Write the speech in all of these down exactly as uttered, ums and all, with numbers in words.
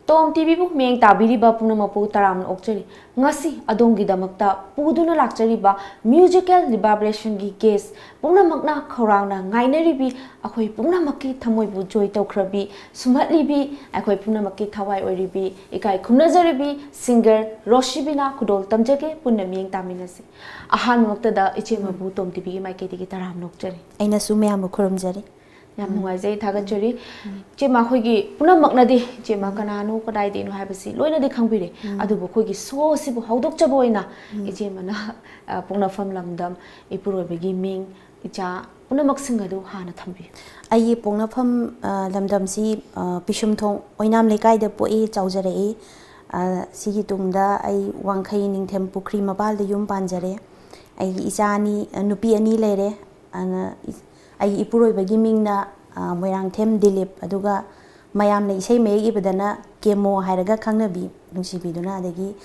ꯇꯣꯝ ꯇꯤꯚꯤꯕꯨ ꯃꯤꯠꯌꯦꯡ ꯇꯥꯕꯤꯔꯤꯕ ꯄꯨꯝꯅꯃꯛꯄꯨ ꯇꯔꯥꯝꯅ ꯑꯣꯛꯆꯔꯤ꯫ ꯉꯁꯤ ꯑꯗꯣꯝꯒꯤꯗꯃꯛꯇ ꯄꯨꯗꯨꯅ ꯂꯥꯛꯆꯔꯤꯕ musical reverberationꯒꯤ guest ꯄꯨꯝꯅꯃꯛꯅ ꯈꯧꯔꯥꯡꯅ ꯉꯥꯏꯅꯔꯤꯕꯤ, ꯑꯩꯈꯣꯏ ꯄꯨꯝꯅꯃꯛꯀꯤ ꯊꯃꯣꯏꯕꯨ ꯖꯣꯏ ꯇꯧꯈ꯭ꯔꯕꯤ, ꯁꯨꯝꯍꯠꯂꯤꯕꯤ, ꯑꯩꯈꯣꯏ ꯄꯨꯝꯅꯃꯛꯀꯤ ꯊꯋꯥꯏ ꯑꯣꯏꯔꯤꯕꯤ, ꯏꯀꯥꯏ ꯈꯨꯝꯅꯖꯔꯤꯕꯤ singer ꯔꯣꯁꯤꯕꯤꯅꯥ ꯈꯨꯗꯣꯜ ꯇꯝꯖꯒꯦ꯫ ꯄꯨꯟꯅ ꯃꯤꯠꯌꯦꯡ ꯇꯥꯃꯤꯟꯅꯁꯤ꯫ ꯑꯍꯥꯟꯕꯃꯛꯇꯗ ꯏꯆꯦꯃꯕꯨ ꯇꯣꯝ ꯇꯤꯚꯤꯒꯤ ꯃꯥꯏꯀꯩꯗꯒꯤ ꯇꯔꯥꯝꯅ ꯑꯣꯛꯆꯔꯤ꯫ ꯑꯩꯅꯁꯨ ꯃꯌꯥꯝꯕꯨ ꯈꯨꯔꯨꯝꯖꯔꯤ꯫ ꯌꯥꯝ ꯅꯨꯡꯉꯥꯏꯖꯩ, ꯊꯥꯒꯠꯆꯔꯤ꯫ ꯏꯆꯦꯃ, ꯑꯩꯈꯣꯏꯒꯤ ꯄꯨꯝꯅꯃꯛꯅꯗꯤ ꯏꯆꯦꯃ ꯀꯅꯥꯅꯣ, ꯀꯗꯥꯏꯗꯩꯅꯣ ꯍꯥꯏꯕꯁꯤ ꯂꯣꯏꯅꯗꯤ ꯈꯪꯕꯤꯔꯦ꯫ ꯑꯗꯨꯕꯨ ꯑꯩꯈꯣꯏꯒꯤ show ꯑꯁꯤꯕꯨ ꯍꯧꯗꯣꯛꯆꯕ ꯑꯣꯏꯅ ꯏꯆꯦꯃꯅ, ꯑ, ꯄꯣꯛꯅꯐꯝ ꯂꯝꯗꯝ, ꯏꯄꯨꯔꯣꯏꯕꯒꯤ ꯃꯤꯡ, ꯏꯆꯥ ꯄꯨꯝꯅꯃꯛꯁꯤꯡ ꯑꯗꯨ ꯍꯥꯟꯅ ꯊꯝꯕꯤꯌꯨ꯫ ꯑꯩꯒꯤ ꯄꯣꯛꯅꯐꯝ, ꯑ, ꯂꯝꯗꯝꯁꯤ, ꯑ, ꯄꯤꯁꯨꯝꯊꯣꯡ ꯑꯣꯏꯅꯥꯝ ꯂꯩꯀꯥꯏꯗ ꯄꯣꯛꯏ, ꯆꯥꯎꯖꯔꯛꯏ꯫ ꯑ, ꯁꯤꯒꯤ ꯇꯨꯡꯗ ꯑꯩ ꯋꯥꯡꯈꯩ ꯅꯤꯡꯊꯦꯝ ꯄꯨꯈ꯭ꯔꯤ ꯃꯄꯥꯜꯗ ꯌꯨꯝ ꯄꯥꯟꯖꯔꯦ꯫ ꯑꯩꯒꯤ ꯏꯆꯥ ꯑꯅꯤ, ꯑ, ꯅꯨꯄꯤ ꯑꯅꯤ ꯂꯩꯔꯦ꯫ ꯑꯗꯨꯅ ꯏ-, ꯑꯩꯒꯤ ꯏꯄꯨꯔꯣꯏꯕꯒꯤ ꯃꯤꯡꯅ, ꯑ, ꯃꯣꯏꯔꯥꯡꯊꯦꯝ ꯗꯤꯂꯤꯞ, ꯑꯗꯨꯒ ꯃꯌꯥꯝꯅ ꯏꯁꯩ ꯃꯌꯦꯛ ꯏꯕꯗꯅ ꯀꯦꯃꯣ ꯍꯥꯏꯔꯒ ꯈꯪꯅꯕꯤ, ꯅꯨꯡꯁꯤꯕꯤꯗꯨꯅ꯫ ꯑꯗꯒꯤ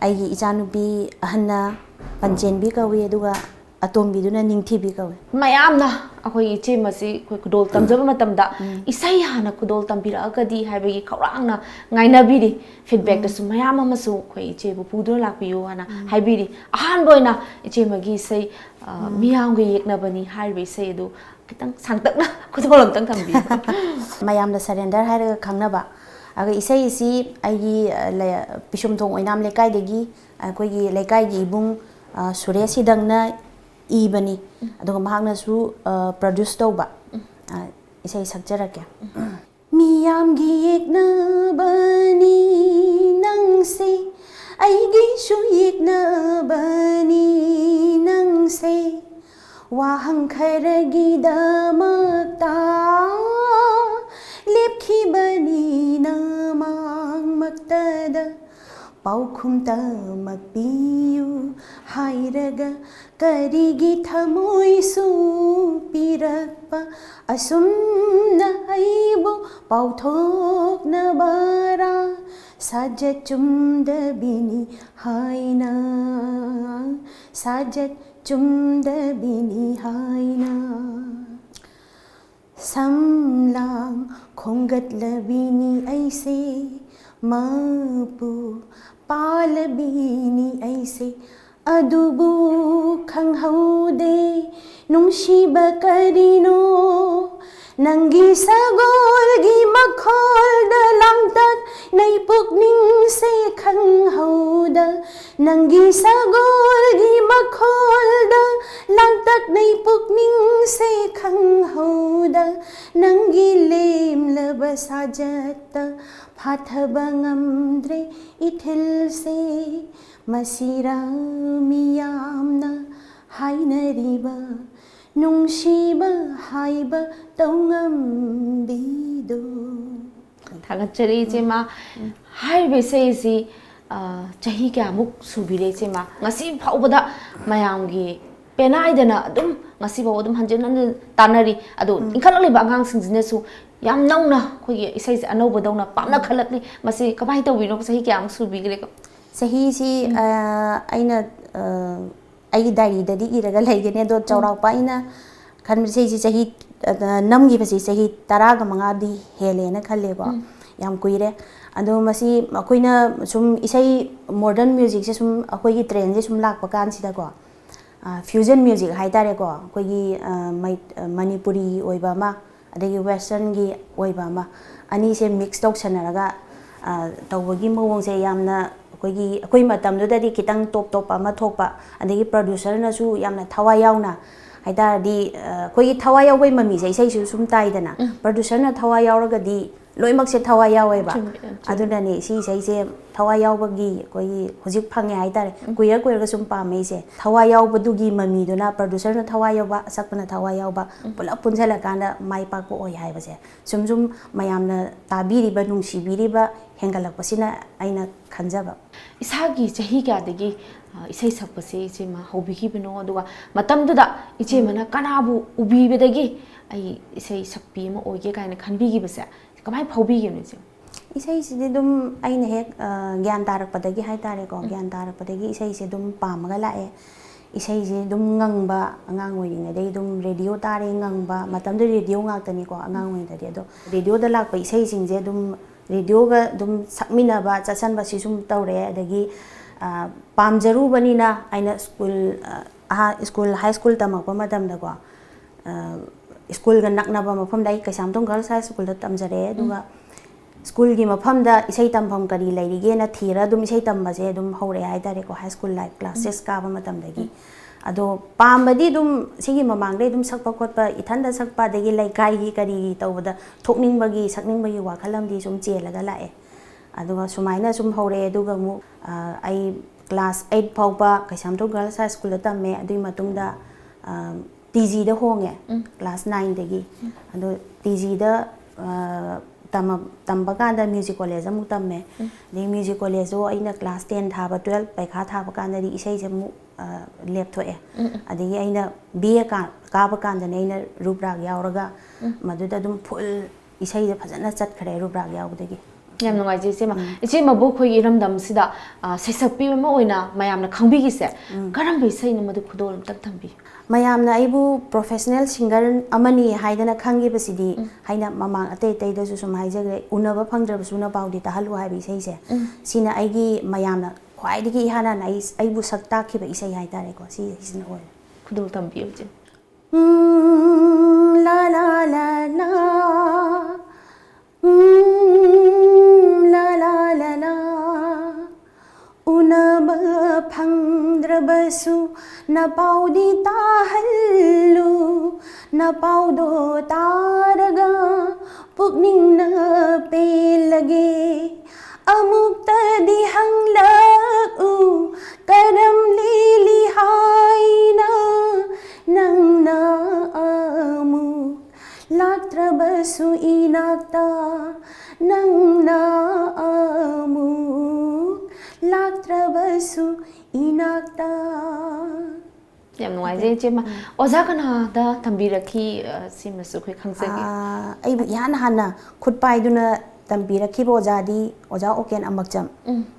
ꯑꯩꯒꯤ ꯏꯆꯥꯅꯨꯄꯤ ꯑꯍꯟꯅ ꯄꯟꯆꯦꯟꯕꯤ ꯀꯧꯏ, ꯑꯗꯨꯒ ꯑꯇꯣꯝꯕꯤꯗꯨꯅ ꯅꯤꯡꯊꯤꯕꯤ ꯀꯧꯏ꯫ ꯃꯌꯥꯝꯅ ꯑꯩꯈꯣꯏꯒꯤ ꯏꯆꯦꯃꯁꯤ ꯑꯩꯈꯣꯏ ꯈꯨꯗꯣꯜ ꯇꯝꯖꯕ ꯃꯇꯝꯗ ꯏꯁꯩ ꯍꯥꯟꯅ ꯈꯨꯗꯣꯜ ꯇꯝꯕꯤꯔꯛꯑꯒꯗꯤ ꯍꯥꯏꯕꯒꯤ ꯈꯧꯔꯥꯡꯅ ꯉꯥꯏꯅꯕꯤꯔꯤ꯫ Feedbackꯇꯁꯨ ꯃꯌꯥꯝ ꯑꯃꯁꯨ ꯑꯩꯈꯣꯏ ꯏꯆꯦꯕꯨ ꯄꯨꯗꯨꯅ ꯂꯥꯛꯄꯤꯌꯨ ꯍꯥꯏꯅ ꯍꯥꯏꯕꯤꯔꯤ꯫ ꯑꯍꯥꯟꯕ ꯑꯣꯏꯅ ꯏꯆꯦꯃꯒꯤ ꯏꯁꯩ, ꯑ, ꯃꯤꯌꯥꯝꯒ ꯌꯦꯛꯅꯕꯅꯤ ꯍꯥꯏꯔꯤꯕ ꯏꯁꯩ ꯑꯗꯨ ꯈꯤꯇꯪ ꯁꯥꯡꯇꯛꯅ ꯈꯨꯗꯣꯜ ꯑꯝꯇꯪ ꯇꯝꯕꯤꯌꯨ꯫ ꯃꯌꯥꯝꯅ Surrender ꯍꯥꯏꯔꯒ ꯈꯪꯅꯕ꯫ ꯑꯗꯨꯒ ꯏꯁꯩ ꯑꯁꯤ ꯑꯩꯒꯤ, ꯑ, ꯂꯩ-, ꯄꯤꯁꯨꯝꯊꯣꯡ ꯑꯣꯏꯅꯥꯝ ꯂꯩꯀꯥꯏꯗꯒꯤ ꯑꯩꯈꯣꯏꯒꯤ ꯂꯩꯀꯥꯏꯒꯤ ꯏꯕꯨꯡ, ꯑ, ꯁꯨꯔꯦꯁ ꯍꯤꯗꯪꯅ ꯏꯕꯅꯤ꯫ ꯑꯗꯨꯒ ꯃꯍꯥꯛꯅꯁꯨ, ꯑ, produce ꯇꯧꯕ꯫ ꯑ, ꯏꯁꯩ ꯁꯛꯆꯔꯛꯀꯦ꯫ ꯃꯤꯌꯥꯝꯒꯤ ꯌꯦꯛꯅꯕꯅꯤ ꯅꯪꯁꯦ, ꯑꯩꯒꯤꯁꯨ ꯌꯦꯛꯅꯕꯅꯤ ꯅꯪꯁꯦ꯫ ꯋꯥꯍꯪ ꯈꯔꯒꯤꯗꯃꯛꯇ ꯂꯦꯞꯈꯤꯕꯅꯤ ꯅꯃꯥꯡꯃꯛꯇꯗ꯫ ꯄꯥꯎꯈꯨꯝ ꯇꯃꯛ ꯄꯤꯌꯨ ꯍꯥꯏꯔꯒ ꯀꯔꯤꯒꯤ ꯊꯃꯣꯏꯁꯨ ꯄꯤꯔꯛꯄ ꯑꯁꯨꯝꯅ ꯑꯩꯕꯨ ꯄꯥꯎꯊꯣꯛꯅꯕꯔꯥ? ꯁꯥꯖꯠ ꯆꯨꯝꯗꯕꯤꯅꯤ ꯍꯥꯏꯅ, ꯁꯥꯖꯠ ꯆꯨꯝꯗꯕꯤꯅꯤ ꯍꯥꯏꯅ꯫ ꯁꯝꯂꯥꯡ ꯈꯣꯝꯒꯠꯂꯕꯤꯅꯤ ꯑꯩꯁꯦ, ꯃꯄꯨ ꯄꯥꯜꯂꯕꯤꯅꯤ ꯑꯩꯁꯦ, ꯑꯗꯨꯕꯨ ꯈꯪꯍꯧꯗꯦ꯫ ꯅꯨꯡꯁꯤꯕ ꯀꯔꯤꯅꯣ? ꯅꯪꯒꯤ ꯁꯒꯣꯜꯒꯤ ꯃꯈꯣꯜꯗ ꯂꯥꯡꯇꯛꯅꯩ ꯄꯨꯛꯅꯤꯡꯁꯦ ꯈꯪꯍꯧꯗ꯫ ꯅꯪꯒꯤ ꯁꯒꯣꯜꯒꯤ ꯃꯈꯣꯜꯗ ꯂꯥꯡꯇꯛꯅꯩ ꯄꯨꯛꯅꯤꯡꯁꯦ ꯈꯪꯍꯧꯗ꯫ ꯅꯪꯒꯤ ꯂꯦꯝꯂꯕ ꯁꯥꯖꯠꯇ ꯐꯥꯊꯕ ꯉꯝꯗ꯭ꯔꯦ ꯏꯊꯤꯜꯁꯦ꯫ ꯃꯁꯤꯔꯥ ꯃꯤꯌꯥꯝꯅ ꯍꯥꯏꯅꯔꯤꯕ ꯅꯨꯡꯁꯤꯕ ꯍꯥꯏꯕ ꯇꯧꯉꯝꯕꯤꯗꯣ꯫ ꯊꯥꯒꯠꯆꯔꯤ ꯏꯆꯦꯃ꯫ ꯍꯥꯏꯔꯤꯕ ꯏꯁꯩꯁꯤ, ꯑ, ꯆꯍꯤ ꯀꯌꯥꯃꯨꯛ ꯁꯨꯕꯤꯔꯦ ꯏꯆꯦꯃ? ꯉꯁꯤ ꯐꯥꯎꯕꯗ ꯃꯌꯥꯝꯒꯤ ꯄꯦꯅꯥꯏꯗꯅ ꯑꯗꯨꯝ ꯉꯁꯤ ꯐꯥꯎꯕ ꯑꯗꯨꯝ ꯍꯟꯖꯤꯟ ꯍꯟꯖꯤꯟ ꯇꯥꯟꯅꯔꯤ꯫ ꯑꯗꯣ ꯎꯝ꯫ ꯏꯟꯈꯠꯂꯛꯂꯤꯕ ꯑꯉꯥꯡꯁꯤꯡꯁꯤꯅꯁꯨ ꯌꯥꯝ ꯅꯧꯅ ꯑꯩꯈꯣꯏꯒꯤ ꯏꯁꯩꯁꯦ ꯑꯅꯧꯕꯗꯧꯅ ꯄꯥꯝꯅ ꯎꯝ꯫ ꯈꯜꯂꯛꯂꯤ꯫ ꯃꯁꯤ ꯀꯃꯥꯏꯅ ꯇꯧꯕꯤꯅꯣ? ꯆꯍꯤ ꯀꯌꯥꯃꯨꯛ ꯁꯨꯕꯤꯈ꯭ꯔꯦ? ꯆꯍꯤꯁꯤ, ꯎꯝ꯫ ꯑ, ꯑꯩꯅ, ꯑ, ꯑꯩꯒꯤ ꯗꯥꯏꯔꯤꯗꯗꯤ ꯏꯔꯒ ꯂꯩꯒꯅꯤ, ꯑꯗꯣ ꯎꯝ꯫ ꯆꯥꯎꯔꯥꯛꯄ ꯑꯩꯅ ꯈꯟꯕꯁꯦ ꯑꯩꯁꯦ ꯆꯍꯤ, ꯑ, ꯅꯝꯈꯤꯕꯁꯦ ꯆꯍꯤ ꯇꯔꯥꯒ ꯃꯉꯥꯗꯤ ꯍꯦꯜꯂꯦꯅ ꯈꯜꯂꯦꯀꯣ꯫ ꯎꯝ꯫ ꯌꯥꯝ ꯀꯨꯏꯔꯦ꯫ ꯑꯗꯣ ꯃꯁꯤ ꯑꯩꯈꯣꯏꯅ ꯁꯨꯝ ꯏꯁꯩ, modern musicꯁꯦ ꯁꯨꯝ ꯑꯩꯈꯣꯏꯒꯤ trendꯁꯦ ꯁꯨꯝ ꯂꯥꯛꯄ ꯀꯥꯟꯁꯤꯗꯀꯣ, ꯑ, fusion music ꯍꯥꯏꯇꯥꯔꯦꯀꯣ, ꯑꯩꯈꯣꯏꯒꯤ, ꯑ, ꯃꯩ-, ꯑ, ꯃꯅꯤꯄꯨꯔꯤ ꯑꯣꯏꯕ ꯑꯃ, ꯑꯗꯒꯤ westernꯒꯤ ꯑꯣꯏꯕ ꯑꯃ, ꯑꯅꯤꯁꯦ mix ꯇꯧꯁꯟꯅꯔꯒ, ꯑ, ꯇꯧꯕꯒꯤ ꯃꯑꯣꯡꯁꯦ ꯌꯥꯝꯅ ꯑꯩꯈꯣꯏꯒꯤ, ꯑꯩꯈꯣꯏ ꯃꯇꯝꯗꯨꯗꯗꯤ ꯈꯤꯇꯪ top ꯇꯣꯞꯄ ꯑꯃ ꯊꯣꯛꯄ, ꯑꯗꯒꯤ producerꯅꯁꯨ ꯌꯥꯝꯅ ꯊꯋꯥꯏ ꯌꯥꯎꯅ ꯍꯥꯏꯇꯥꯔꯗꯤ, ꯑ, ꯑꯩꯈꯣꯏꯒꯤ ꯊꯋꯥꯏ ꯌꯥꯎꯕꯒꯤ ꯃꯃꯤꯁꯦ ꯏꯁꯩꯁꯨ ꯁꯨꯝ ꯇꯥꯏꯗꯅ, ꯎꯝ꯫ Producerꯅ ꯊꯋꯥꯏ ꯌꯥꯎꯔꯒꯗꯤ ꯂꯣꯏꯅꯃꯛꯁꯦ ꯊꯋꯥꯏ ꯌꯥꯎꯋꯦꯕ꯫ ꯆꯨꯝꯃꯤ, ꯌꯥꯝ ꯆꯨꯝꯃꯤ꯫ ꯑꯗꯨꯅꯅꯦ ꯁꯤ ꯏꯁꯩꯁꯦ ꯊꯋꯥꯏ ꯌꯥꯎꯕꯒꯤ ꯑꯩꯈꯣꯏꯒꯤ ꯍꯧꯖꯤꯛ ꯐꯪꯉꯦ ꯍꯥꯏꯇꯥꯔꯦ꯫ ꯎꯝ꯫ ꯀꯨꯏꯔ ꯀꯨꯏꯔꯒ ꯁꯨꯝ ꯄꯥꯝꯃꯛꯏꯁꯦ꯫ ꯊꯋꯥꯏ ꯌꯥꯎꯕꯗꯨꯒꯤ ꯃꯃꯤꯗꯨꯅ, producerꯅ ꯊꯋꯥꯏ ꯌꯥꯎꯕ, ꯑꯁꯛꯄꯅ ꯊꯋꯥꯏ ꯌꯥꯎꯕ, ꯎꯝ꯫ ꯄꯨꯂꯞ ꯄꯨꯟꯁꯤꯜꯂꯀꯥꯟꯗ ꯃꯥꯏ ꯄꯥꯛꯄ ꯑꯣꯏ ꯍꯥꯏꯕꯁꯦ꯫ ꯁꯨꯝ ꯁꯨꯝ ꯃꯌꯥꯝꯅ ꯇꯥꯕꯤꯔꯤꯕ, ꯅꯨꯡꯁꯤꯕꯤꯔꯤꯕ ꯍꯦꯟꯒꯠꯂꯛꯄꯁꯤꯅ ꯑꯩꯅ ꯈꯟꯖꯕ꯫ ꯏꯁꯥꯒꯤ ꯆꯍꯤ ꯀꯌꯥꯗꯒꯤ, ꯑ, ꯏꯁꯩ ꯁꯛꯄꯁꯦ ꯏꯆꯦꯃ ꯍꯧꯕꯤꯈꯤꯕꯅꯣ? ꯑꯗꯨꯒ ꯃꯇꯝꯗꯨꯗ ꯏꯆꯦꯃꯅ ꯎꯝ꯫ ꯀꯅꯥꯕꯨ ꯎꯕꯤꯕꯗꯒꯤ ꯑꯩ ꯏꯁꯩ ꯁꯛꯄꯤ ꯑꯃ ꯑꯣꯏꯒꯦ ꯀꯥꯏꯅ ꯈꯟꯕꯤꯈꯤꯕꯁꯦ ꯀꯃꯥꯏꯅ ꯐꯥꯎꯕꯤꯈꯤꯕꯅꯣ ꯏꯆꯦ? ꯏꯁꯩꯁꯤꯗꯤ ꯑꯗꯨꯝ ꯑꯩꯅ ꯍꯦꯛ, ꯑ, ꯒ꯭ꯌꯥꯟ ꯇꯥꯔꯛꯄꯗꯒꯤ ꯍꯥꯏꯇꯥꯔꯦꯀꯣ, ꯎꯝ꯫ ꯒ꯭ꯌꯥꯟ ꯇꯥꯔꯛꯄꯗꯒꯤ ꯏꯁꯩꯁꯦ ꯑꯗꯨꯝ ꯄꯥꯝꯃꯒ ꯂꯥꯛꯑꯦ꯫ ꯏꯁꯩꯁꯦ ꯑꯗꯨꯝ ꯉꯪꯕ, ꯑꯉꯥꯡ ꯑꯣꯏꯔꯤꯉꯩꯗꯒꯤ ꯑꯗꯨꯝ radio ꯇꯥꯔꯦ, ꯉꯪꯕ꯫ ꯃꯇꯝꯗꯨ radio ꯉꯥꯛꯇꯅꯤꯀꯣ ꯑꯉꯥꯡ ꯑꯣꯏꯔꯤꯉꯩꯗꯗꯤ꯫ ꯑꯗꯣ radioꯗ ꯂꯥꯛꯄ ꯏꯁꯩꯁꯤꯡꯁꯦ ꯑꯗꯨꯝ ꯔꯦꯗꯤꯑꯣꯒ ꯑꯗꯨꯝ ꯁꯛꯃꯤꯟꯅꯕ ꯆꯠꯁꯟꯕ ꯁꯤ ꯁꯨꯝ ꯇꯧꯔꯦ꯫ ꯑꯗꯒꯤ ꯑ, ꯄꯥꯝꯖꯔꯨꯕꯅꯤꯅ ꯑꯩꯅ ꯁ꯭ꯀꯨꯜ ꯑ, ꯑꯍꯥ- ꯁ꯭ꯀꯨꯜ ꯍꯥꯏ ꯁ꯭ꯀꯨꯜ ꯇꯝꯃꯛꯄ ꯃꯇꯝꯗꯀꯣ, ꯑ, ꯁ꯭ꯀꯨꯜꯒ ꯅꯛꯅꯕ ꯃꯐꯝꯗ ꯑꯩ ꯀꯩꯁꯥꯝꯊꯣꯡ ꯒꯔꯜꯁ ꯍꯥꯏ ꯁ꯭ꯀꯨꯜꯗ ꯇꯝꯖꯔꯛꯑꯦ꯫ ꯑꯗꯨꯒ ꯁ꯭ꯀꯨꯜꯒꯤ ꯃꯐꯝꯗ ꯏꯁꯩ ꯇꯝꯐꯝ ꯀꯔꯤ ꯂꯩꯔꯤꯒꯦꯅ ꯊꯤꯔ ꯑꯗꯨꯝ ꯏꯁꯩ ꯇꯝꯕꯁꯦ ꯑꯗꯨꯝ ꯍꯧꯔꯛꯑꯦ ꯍꯥꯏꯇꯥꯔꯦꯀꯣ, high school life class six ꯀꯥꯕ ꯃꯇꯝꯗꯒꯤ꯫ ꯑꯗꯣ ꯄꯥꯝꯕꯗꯤ ꯑꯗꯨꯝ ꯁꯤꯒꯤ ꯃꯃꯥꯡꯗꯩ ꯑꯗꯨꯝ ꯁꯛꯄ ꯈꯣꯠꯄ, ꯏꯊꯟꯗ ꯁꯛꯄ ꯑꯗꯒꯤ ꯂꯩꯀꯥꯏꯒꯤ ꯀꯔꯤꯒꯤ ꯇꯧꯕꯗ ꯊꯣꯛꯅꯤꯡꯕꯒꯤ ꯁꯛꯅꯤꯡꯕꯒꯤ ꯋꯥꯈꯜ ꯑꯃꯗꯤ ꯁꯨꯝ ꯆꯦꯜꯂꯒ ꯂꯥꯛꯑꯦ꯫ ꯑꯗꯨꯒ ꯁꯨꯃꯥꯏꯅ ꯁꯨꯝ ꯍꯧꯔꯛꯑꯦ꯫ ꯑꯗꯨꯒ ꯑꯃꯨꯛ ꯑ, ꯑꯩ ꯀ꯭ꯂꯥꯁ ꯑꯩꯠ ꯐꯥꯎꯕ ꯀꯩꯁꯥꯝꯊꯣꯡ ꯒꯔꯜꯁ ꯍꯥꯏ ꯁ꯭ꯀꯨꯜꯗ ꯇꯝꯃꯦ꯫ ꯑꯗꯨꯒꯤ ꯃꯇꯨꯡꯗ ꯇꯤ ꯖꯤꯗ ꯍꯣꯡꯉꯦ, ꯀ꯭ꯂꯥꯁ ꯅꯥꯏꯟꯗꯒꯤ꯫ ꯑꯗꯣ ꯇꯤ ꯖꯤꯗ ꯇꯝꯕ ꯀꯥꯟꯗ ꯃ꯭ꯌꯨꯖꯤꯛ ꯀꯣꯂꯦꯖ ꯑꯃꯨꯛ ꯇꯝꯃꯦ꯫ ꯑꯗꯩ ꯃ꯭ꯌꯨꯖꯤꯛ ꯀꯣꯂꯦꯖꯇꯣ ꯑꯩꯅ ꯀ꯭ꯂꯥꯁ ꯇꯦꯟ ꯊꯥꯕ, ꯇꯨꯋꯦꯜꯞ ꯄꯩꯈꯥ ꯊꯥꯕ ꯀꯥꯟꯗꯗꯤ ꯏꯁꯩꯁꯦ ꯑꯃꯨꯛ ꯑ, ꯂꯦꯞꯊꯣꯛꯑꯦ꯫ ꯑꯗꯒꯤ ꯑꯩꯅ ꯕꯤ ꯑꯦ ꯀꯥ- ꯀꯥꯕ ꯀꯥꯟꯗꯅꯦ ꯑꯩꯅ ꯔꯨꯞ ꯔꯥꯒ ꯌꯥꯎꯔꯒ ꯃꯗꯨꯗ ꯑꯗꯨꯝ ꯐꯨꯜ ꯏꯁꯩꯗ ꯐꯖꯅ ꯆꯠꯈ꯭ꯔꯦ ꯔꯨꯞ ꯔꯥꯒ ꯌꯥꯎꯕꯗꯒꯤ꯫ ꯌꯥꯝ ꯅꯨꯡꯉꯥꯏꯖꯩ ꯏꯆꯦꯃ꯫ ꯏꯆꯦꯃꯕꯨ ꯑꯩꯈꯣꯏꯒꯤ ꯏꯔꯝꯗꯝꯁꯤꯗ, ꯑ, ꯁꯩꯁꯛꯄꯤ ꯑꯃ ꯑꯣꯏꯅ ꯃꯌꯥꯝꯅ ꯈꯪꯕꯤꯒꯤꯁꯦ ꯀꯔꯝꯕ ꯏꯁꯩꯅꯣ, ꯃꯗꯨ ꯈꯨꯗꯣꯜ ꯑꯝꯇꯪ ꯊꯝꯕꯤꯌꯨ꯫ ꯃꯌꯥꯝꯅ ꯑꯩꯕꯨ ꯄ꯭ꯔꯣꯐꯦꯁꯅꯦꯜ ꯁꯤꯡꯒꯔ ꯑꯃꯅꯤ ꯍꯥꯏꯗꯅ ꯈꯪꯈꯤꯕꯁꯤꯗꯤ, ꯍꯥꯏꯅ ꯃꯃꯥꯡ ꯑꯇꯩ ꯑꯇꯩꯗꯁꯨ ꯁꯨꯝ ꯍꯥꯏꯖꯈ꯭ꯔꯦ, "ꯎꯅꯕ ꯐꯪꯗ꯭ꯔꯕꯁꯨ ꯅꯄꯥꯎꯗꯤ ꯇꯥꯍꯜꯂꯨ" ꯍꯥꯏꯕ ꯏꯁꯩꯁꯦ꯫ ꯁꯤꯅ ꯑꯩꯒꯤ ꯃꯌꯥꯝꯅ ꯈ꯭ꯋꯥꯏꯗꯒꯤ ꯏꯍꯥꯟ ꯍꯥꯟꯅ ꯑꯩ- ꯑꯩꯕꯨ ꯁꯛ ꯇꯥꯛꯈꯤꯕ ꯏꯁꯩ ꯍꯥꯏꯇꯥꯔꯦꯀꯣ, ꯁꯤꯁꯤꯅ ꯑꯣꯏꯔꯦ꯫ ꯈꯨꯗꯣꯜ ꯇꯝꯕꯤꯌꯨ ꯏꯆꯦ꯫ ꯎꯝ, ꯂꯥ, ꯂꯥ, ꯂꯥ, ꯂꯥ꯫ ꯎꯝ, ꯂꯥ, ꯂꯥ, ꯂꯥ, ꯂꯥ꯫ ꯎꯅꯕ ꯐꯪꯗ꯭ꯔꯕꯁꯨ ꯅꯄꯥꯎꯗꯤ ꯇꯥꯍꯜꯂꯨ꯫ ꯅꯄꯥꯎꯗꯣ ꯇꯥꯔꯒ ꯄꯨꯛꯅꯤꯡꯅ ꯄꯦꯜꯂꯒꯦ꯫ ꯑꯃꯨꯛꯇꯗꯤ ꯍꯪꯂꯛꯎ, ꯀꯔꯝ ꯂꯦꯜꯂꯤ ꯍꯥꯏꯅ ꯅꯪꯅ ꯑꯃꯨꯛ ꯂꯥꯛꯇ꯭ꯔꯕꯁꯨ ꯏꯅꯥꯛꯇ, ꯅꯪꯅ ꯑꯃꯨꯛ ꯂꯥꯛꯇ꯭ꯔꯕꯁꯨ ꯏꯅꯥꯛꯇ꯫ ꯌꯥꯝ ꯅꯨꯡꯉꯥꯏꯖꯩ ꯏꯆꯦꯃ꯫ ꯑꯣꯖꯥ ꯀꯅꯥꯗ ꯇꯝꯕꯤꯔꯛꯈꯤ, ꯑ, ꯁꯤꯃꯁꯨ ꯑꯩꯈꯣꯏ ꯈꯪꯖꯒꯦ꯫ ꯑꯥ, ꯑꯩꯕꯨ ꯏꯍꯥꯟ ꯍꯥꯟꯅ ꯈꯨꯠ ꯄꯥꯏꯗꯨꯅ ꯇꯝꯕꯤꯔꯛꯈꯤꯕ ꯑꯣꯖꯥꯗꯤ ꯑꯣꯖꯥ ꯑꯣꯀꯦꯟ ꯑꯃꯛꯆꯝ꯫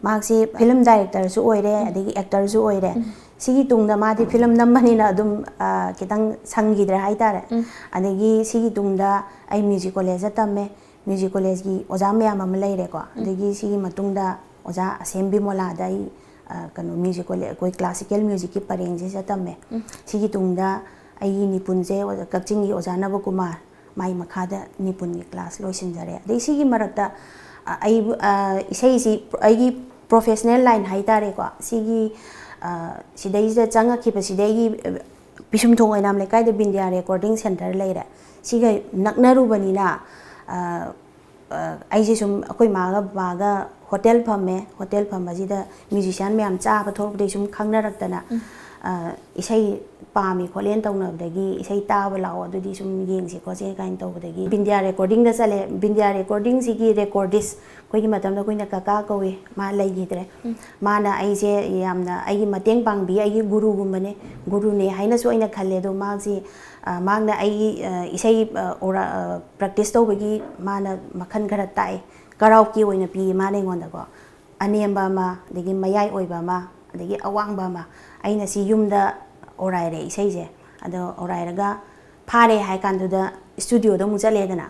ꯃꯍꯥꯛꯁꯤ ꯐꯤꯂꯝ ꯗꯥꯏꯔꯦꯛꯇꯔꯁꯨ ꯑꯣꯏꯔꯦ, ꯑꯗꯒꯤ ꯑꯦꯛꯇꯔꯁꯨ ꯑꯣꯏꯔꯦ꯫ ꯁꯤꯒꯤ ꯇꯨꯡꯗ ꯃꯥꯗꯤ ꯐꯤꯂꯝ ꯅꯝꯕꯅꯤꯅ ꯑꯗꯨꯝ, ꯑꯥ, ꯈꯤꯇꯪ ꯁꯪꯈꯤꯗ꯭ꯔꯦ ꯍꯥꯏꯇꯥꯔꯦ꯫ ꯑꯗꯒꯤ ꯁꯤꯒꯤ ꯇꯨꯡꯗ ꯑꯩ ꯃ꯭ꯌꯨꯖꯤꯛ ꯀꯣꯂꯦꯖꯇ ꯇꯝꯃꯦ꯫ ꯃ꯭ꯌꯨꯖꯤꯛ ꯀꯣꯂꯦꯖꯀꯤ ꯑꯣꯖꯥ ꯃꯌꯥꯝ ꯑꯃ ꯂꯩꯔꯦꯀꯣ꯫ ꯑꯗꯒꯤ ꯁꯤꯒꯤ ꯃꯇꯨꯡꯗ ꯑꯣꯖꯥ ꯑꯁꯦꯝ ꯕꯤꯃꯣꯂꯥꯗ ꯑꯩ, ꯑ, ꯀꯩꯅꯣ, ꯃ꯭ꯌꯨꯖꯤꯛ ꯀꯣꯂꯦꯖ, ꯑꯩꯈꯣꯏ ꯀ꯭ꯂꯥꯁꯤꯀꯦꯜ ꯃ꯭ꯌꯨꯖꯤꯛꯀꯤ ꯄꯔꯦꯡꯁꯤꯗ ꯇꯝꯃꯦ꯫ ꯁꯤꯒꯤ ꯇꯨꯡꯗ ꯑꯩꯒꯤ ꯅꯤꯄꯨꯟꯁꯦ ꯑꯣꯖꯥ, ꯀꯛꯆꯤꯡꯒꯤ ꯑꯣꯖꯥ ꯅꯕꯀꯨꯃꯥꯔ, ꯃꯥꯏ ꯃꯈꯥꯗ ꯅꯤꯄꯨꯟꯒꯤ ꯀ꯭ꯂꯥꯁ ꯂꯣꯏꯁꯤꯟꯖꯔꯦ꯫ ꯑꯗꯩ ꯁꯤꯒꯤ ꯃꯔꯛꯇ, ꯑ, ꯑꯩꯕꯨ, ꯑ, ꯏꯁꯩꯁꯤ ꯑꯩꯒꯤ ꯄ꯭ꯔꯣꯐꯦꯁꯅꯦꯜ ꯂꯥꯏꯟ ꯍꯥꯏꯇꯥꯔꯦꯀꯣ, ꯁꯤꯒꯤ, ꯑ, ꯁꯤꯗꯩꯁꯤꯗ ꯆꯪꯉꯛꯈꯤꯕꯁꯤꯗ ꯑꯩꯒꯤ, ꯑ, ꯄꯤꯁꯨꯝꯊꯣꯡ ꯑꯣꯏꯅꯥꯝ ꯂꯩꯀꯥꯏꯗ ꯕꯤꯟꯗ꯭ꯌꯥ ꯔꯦꯀꯣꯔꯗꯤꯡ ꯁꯦꯟꯇꯔ ꯂꯩꯔꯦ꯫ ꯁꯤꯒ ꯅꯛꯅꯔꯨꯕꯅꯤꯅ, ꯑ, ꯑ, ꯑꯩꯁꯦ ꯁꯨꯝ ꯑꯩꯈꯣꯏ ꯃꯥꯒ ꯕꯕꯥꯒ ꯍꯣꯇꯦꯜ ꯐꯝꯃꯦ꯫ ꯍꯣꯇꯦꯜ ꯐꯝꯕꯁꯤꯗ ꯃ꯭ꯌꯨꯖꯤꯁꯤꯌꯥꯟ ꯃꯌꯥꯝ ꯆꯥꯕ ꯊꯣꯛꯂꯛꯄꯗꯒꯤ ꯁꯨꯝ ꯈꯪꯅꯔꯛꯇꯅ, ꯑ, ꯏꯁꯩ ꯄꯥꯝꯃꯤ ꯈꯣꯠꯂꯦꯅ ꯇꯧꯅꯕꯗꯒꯤ ꯏꯁꯩ ꯇꯥꯕ ꯂꯥꯛꯑꯣ, ꯑꯗꯨꯗꯤ ꯁꯨꯝ ꯌꯦꯡꯁꯤ ꯈꯣꯠꯁꯤ ꯀꯥꯏꯅ ꯇꯧꯕꯗꯒꯤ ꯕꯤꯟꯗ꯭ꯌꯥ ꯔꯦꯀꯣꯔꯗꯤꯡꯗ ꯆꯠꯂꯦ꯫ ꯕꯤꯟꯗ꯭ꯌꯥ ꯔꯦꯀꯣꯔꯗꯤꯡꯁꯤꯒꯤ ꯔꯦꯀꯣꯔꯗꯤꯁ, ꯑꯩꯈꯣꯏꯒꯤ ꯃꯇꯝꯗ ꯑꯩꯈꯣꯏꯅ ꯀꯀꯥ ꯀꯧꯏ, ꯃꯥ ꯂꯩꯈꯤꯗ꯭ꯔꯦ꯫ ꯃꯥꯅ ꯑꯩꯁꯦ ꯌꯥꯝꯅ ꯑꯩꯒꯤ ꯃꯇꯦꯡ ꯄꯥꯡꯕꯤ, ꯑꯩꯒꯤ ꯒꯨꯔꯨꯒꯨꯝꯕꯅꯦ, ꯒꯨꯔꯨꯅꯦ ꯍꯥꯏꯅꯁꯨ ꯑꯩꯅ ꯈꯜꯂꯦ꯫ ꯑꯗꯣ ꯃꯥꯁꯤ, ꯑ, ꯃꯍꯥꯛꯅ ꯑꯩꯒꯤ, ꯑ, ꯏꯁꯩ, ꯑ, ꯑꯣꯔ-, ꯑ, ꯄ꯭ꯔꯦꯛꯇꯤꯁ ꯇꯧꯕꯒꯤ ꯃꯥꯅ ꯃꯈꯜ ꯈꯔ ꯇꯥꯛꯑꯦ꯫ ꯀꯔꯥꯎꯀꯤ ꯑꯣꯏꯅ ꯄꯤꯌꯦ ꯃꯥꯅ ꯑꯩꯉꯣꯟꯗꯀꯣ꯫ ꯑꯅꯦꯝꯕ ꯑꯃ, ꯑꯗꯒꯤ ꯃꯌꯥꯏ ꯑꯣꯏꯕ ꯑꯃ, ꯑꯗꯒꯤ ꯑꯋꯥꯡꯕ ꯑꯃ꯫ ꯑꯩꯅ ꯁꯤ ꯌꯨꯝꯗ ꯑꯣꯔꯥꯏꯔꯦ ꯏꯁꯩꯁꯦ꯫ ꯑꯗꯣ ꯑꯣꯔꯥꯏꯔꯒ ꯐꯥꯔꯦ ꯍꯥꯏ ꯀꯥꯟꯗꯨꯗ ꯏꯁꯇꯨꯗꯤꯑꯣꯗ ꯑꯃꯨꯛ ꯆꯠꯂꯦꯗꯅ꯫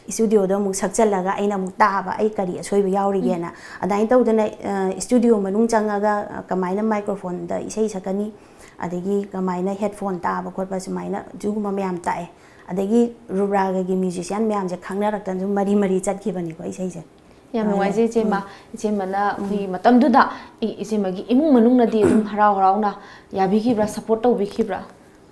ꯏꯁꯇꯨꯗꯤꯑꯣꯗ ꯑꯃꯨꯛ ꯁꯛꯆꯜꯂꯒ ꯑꯩꯅ ꯑꯃꯨꯛ ꯇꯥꯕ, ꯑꯩ ꯀꯔꯤ ꯑꯁꯣꯏꯕ ꯌꯥꯎꯔꯤꯒꯦꯅ꯫ ꯑꯗꯨꯃꯥꯏꯅ ꯇꯧꯗꯅ, ꯑ, ꯏꯁꯇꯨꯗꯤꯑꯣ ꯃꯅꯨꯡ ꯆꯪꯉꯒ, ꯑ, ꯀꯃꯥꯏꯅ ꯃꯥꯏꯀ꯭ꯔꯣꯐꯣꯟꯗ ꯏꯁꯩ ꯁꯛꯀꯅꯤ, ꯑꯗꯒꯤ ꯀꯃꯥꯏꯅ ꯍꯦꯠꯐꯣꯟ ꯇꯥꯕ ꯈꯣꯠꯄ, ꯁꯨꯃꯥꯏꯅ ꯑꯗꯨꯒꯨꯝꯕ ꯃꯌꯥꯝ ꯇꯥꯛꯑꯦ꯫ ꯑꯗꯒꯤ ꯔꯨꯕ꯭ꯔꯥꯒꯒꯤ ꯃ꯭ꯌꯨꯖꯤꯁꯤꯌꯥꯟ ꯃꯌꯥꯝꯁꯦ ꯈꯪꯅꯔꯛꯇꯅ ꯁꯨꯝ ꯃꯔꯤ ꯃꯔꯤ ꯆꯠꯈꯤꯕꯅꯤꯀꯣ ꯏꯁꯩꯁꯦ꯫ ꯌꯥꯝ ꯅꯨꯡꯉꯥꯏꯖꯩ ꯏꯆꯦꯃ꯫ ꯏꯆꯦꯃꯅ ꯑꯩꯈꯣꯏꯒꯤ ꯃꯇꯝꯗꯨꯗ ꯏ-, ꯏꯆꯦꯃꯒꯤ ꯏꯃꯨꯡ ꯃꯅꯨꯡꯅꯗꯤ ꯑꯗꯨꯝ ꯍꯔꯥꯎ ꯍꯔꯥꯎꯅ ꯌꯥꯕꯤꯈꯤꯕ꯭ꯔꯥ, ꯁꯞꯄꯣꯔꯠ ꯇꯧꯕꯤꯈꯤꯕ꯭ꯔꯥ?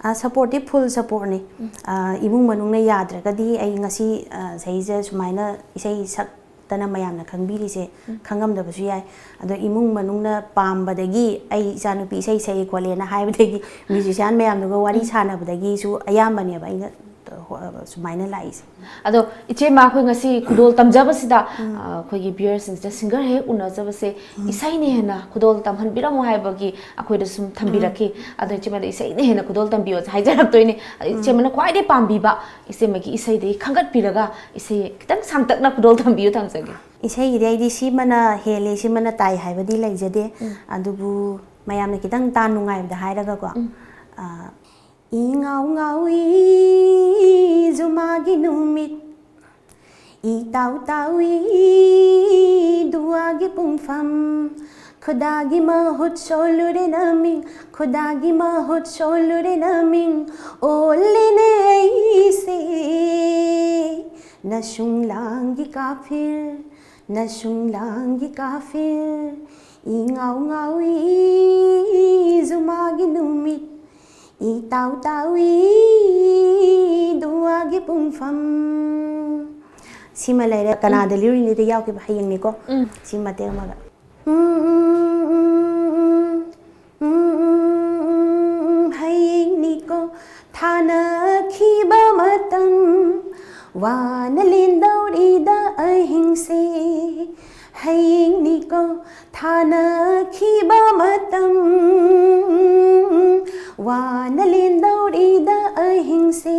ꯑ, ꯁꯞꯄꯣꯔꯠꯇꯤ ꯐꯨꯜ ꯁꯞꯄꯣꯔꯠꯅꯤ꯫ ꯑ, ꯏꯃꯨꯡ ꯃꯅꯨꯡꯅ ꯌꯥꯗ꯭ꯔꯒꯗꯤ ꯑꯩ ꯉꯁꯤ, ꯑ, ꯁꯤꯗꯩꯁꯤꯗ ꯁꯨꯃꯥꯏꯅ ꯏꯁꯩ ꯁꯛꯇꯅ ꯃꯌꯥꯝꯅ ꯈꯪꯕꯤꯔꯤꯁꯦ ꯈꯪꯉꯝꯗꯕꯁꯨ ꯌꯥꯏ꯫ ꯑꯗꯣ ꯏꯃꯨꯡ ꯃꯅꯨꯡꯅ ꯄꯥꯝꯕꯗꯒꯤ, ꯑꯩ ꯏꯆꯥꯅꯨꯄꯤ ꯏꯁꯩ ꯁꯛꯏ ꯈꯣꯠꯂꯦꯅ ꯍꯥꯏꯕꯗꯒꯤ, ꯃ꯭ꯌꯨꯖꯤꯁꯤꯌꯥꯟ ꯃꯌꯥꯝꯗꯨꯒ ꯋꯥꯔꯤ ꯁꯥꯟꯅꯕꯗꯒꯤꯁꯨ ꯑꯌꯥꯝꯕꯅꯦꯕ ꯑꯩꯅ, ꯑ, ꯍꯣ-, ꯑ, ꯁꯨꯃꯥꯏꯅ ꯂꯥꯛꯏꯁꯦ꯫ ꯑꯗꯣ ꯏꯆꯦꯃ, ꯑꯩꯈꯣꯏ ꯉꯁꯤ ꯈꯨꯗꯣꯜ ꯇꯝꯖꯕꯁꯤꯗ, ꯑ, ꯑꯩꯈꯣꯏꯒꯤ ꯚꯤꯌꯔꯁꯤꯡꯁꯤꯗ ꯁꯤꯡꯒꯔ ꯍꯦꯛ ꯎꯅꯖꯕꯁꯦ, ꯏꯁꯩꯅ ꯍꯦꯟꯅ ꯈꯨꯗꯣꯜ ꯇꯝꯍꯟꯕꯤꯔꯝꯃꯣ ꯍꯥꯏꯕꯒꯤ ꯑꯩꯈꯣꯏꯗ ꯁꯨꯝ ꯊꯝꯕꯤꯔꯛꯈꯤ꯫ ꯑꯗꯣ ꯏꯆꯦꯃꯗ ꯏꯁꯩꯅ ꯍꯦꯟꯅ ꯈꯨꯗꯣꯜ ꯇꯝꯕꯤꯌꯣ ꯍꯥꯏꯖꯔꯛꯇꯣꯏꯅꯦ꯫ ꯑꯗꯣ ꯏꯆꯦꯃꯅ ꯈ꯭ꯋꯥꯏꯗꯒꯤ ꯄꯥꯝꯕꯤꯕ ꯏꯆꯦꯃꯒꯤ ꯏꯁꯩꯗꯒꯤ ꯈꯟꯒꯠꯄꯤꯔꯒ ꯏꯁꯩ ꯈꯤꯇꯪ ꯁꯥꯡꯇꯛꯅ ꯈꯨꯗꯣꯜ ꯇꯝꯕꯤꯌꯨ ꯊꯝꯖꯒꯦ꯫ ꯏꯁꯩꯒꯤꯗꯤ ꯑꯩꯗꯤ ꯁꯤꯃꯅ ꯍꯦꯜꯂꯦ, ꯁꯤꯃꯅ ꯇꯥꯏ ꯍꯥꯏꯕꯗꯤ ꯂꯩꯖꯗꯦ꯫ ꯑꯗꯨꯕꯨ ꯃꯌꯥꯝꯅ ꯈꯤꯇꯪ ꯇꯥ ꯅꯨꯡꯉꯥꯏꯕꯗ ꯍꯥꯏꯔꯒꯀꯣ, ꯑ, ꯏꯉꯥꯎ ꯉꯥꯎꯏ ꯖꯨꯃꯥꯒꯤ ꯅꯨꯃꯤꯠ, ꯏ ꯇꯥꯎ ꯇꯥꯎꯏ ꯗꯨꯋꯥꯒꯤ ꯄꯨꯡꯐꯝ, ꯈꯨꯗꯥꯒꯤ ꯃꯍꯨꯠ ꯁꯣꯜꯂꯨꯔꯦ ꯅꯃꯤꯡ, ꯈꯨꯗꯥꯒꯤ ꯃꯍꯨꯠ ꯁꯣꯜꯂꯨꯔꯦ ꯅꯃꯤꯡ, ꯑꯣꯜꯂꯦꯅꯦ ꯑꯩꯁꯦ ꯅꯁꯨꯡꯂꯥꯡꯒꯤ ꯀꯥꯐꯤꯔ, ꯅꯁꯨꯡꯂꯥꯡꯒꯤ ꯀꯥꯐꯤꯔ꯫ ꯏ ꯉꯥꯎ ꯉꯥꯎꯏ ꯖꯨꯃꯥꯒꯤ ꯅꯨꯃꯤꯠ, ꯏ ꯇꯥꯎ ꯇꯥꯎꯏ ꯗꯨꯋꯥꯒꯤ ꯄꯨꯡꯐꯝ꯫ ꯁꯤꯃ ꯂꯩꯔꯦ꯫ ꯀꯅꯥꯗ ꯂꯤꯔꯨꯏꯅꯤꯗ ꯌꯥꯎꯈꯤꯕ ꯍꯌꯦꯡꯅꯤꯀꯣ꯫ ꯎꯝ꯫ ꯁꯤ ꯃꯇꯦꯛ ꯑꯃꯒ꯫ ꯎꯝ, ꯎꯝ, ꯎꯝ, ꯎꯝ, ꯎꯝ, ꯎꯝ, ꯎꯝ, ꯎꯝ, ꯍꯌꯦꯡꯅꯤꯀꯣ ꯊꯥꯅꯈꯤꯕ ꯃꯇꯝ, ꯋꯥꯅ ꯂꯦꯟꯗꯧꯔꯤꯗ ꯑꯍꯤꯡꯁꯦ꯫ ꯍꯌꯦꯡꯅꯤꯀꯣ ꯊꯥꯅꯈꯤꯕ ꯃꯇꯝ, ꯋꯥꯅ ꯂꯦꯟꯗꯧꯔꯤꯗ ꯑꯍꯤꯡꯁꯦ꯫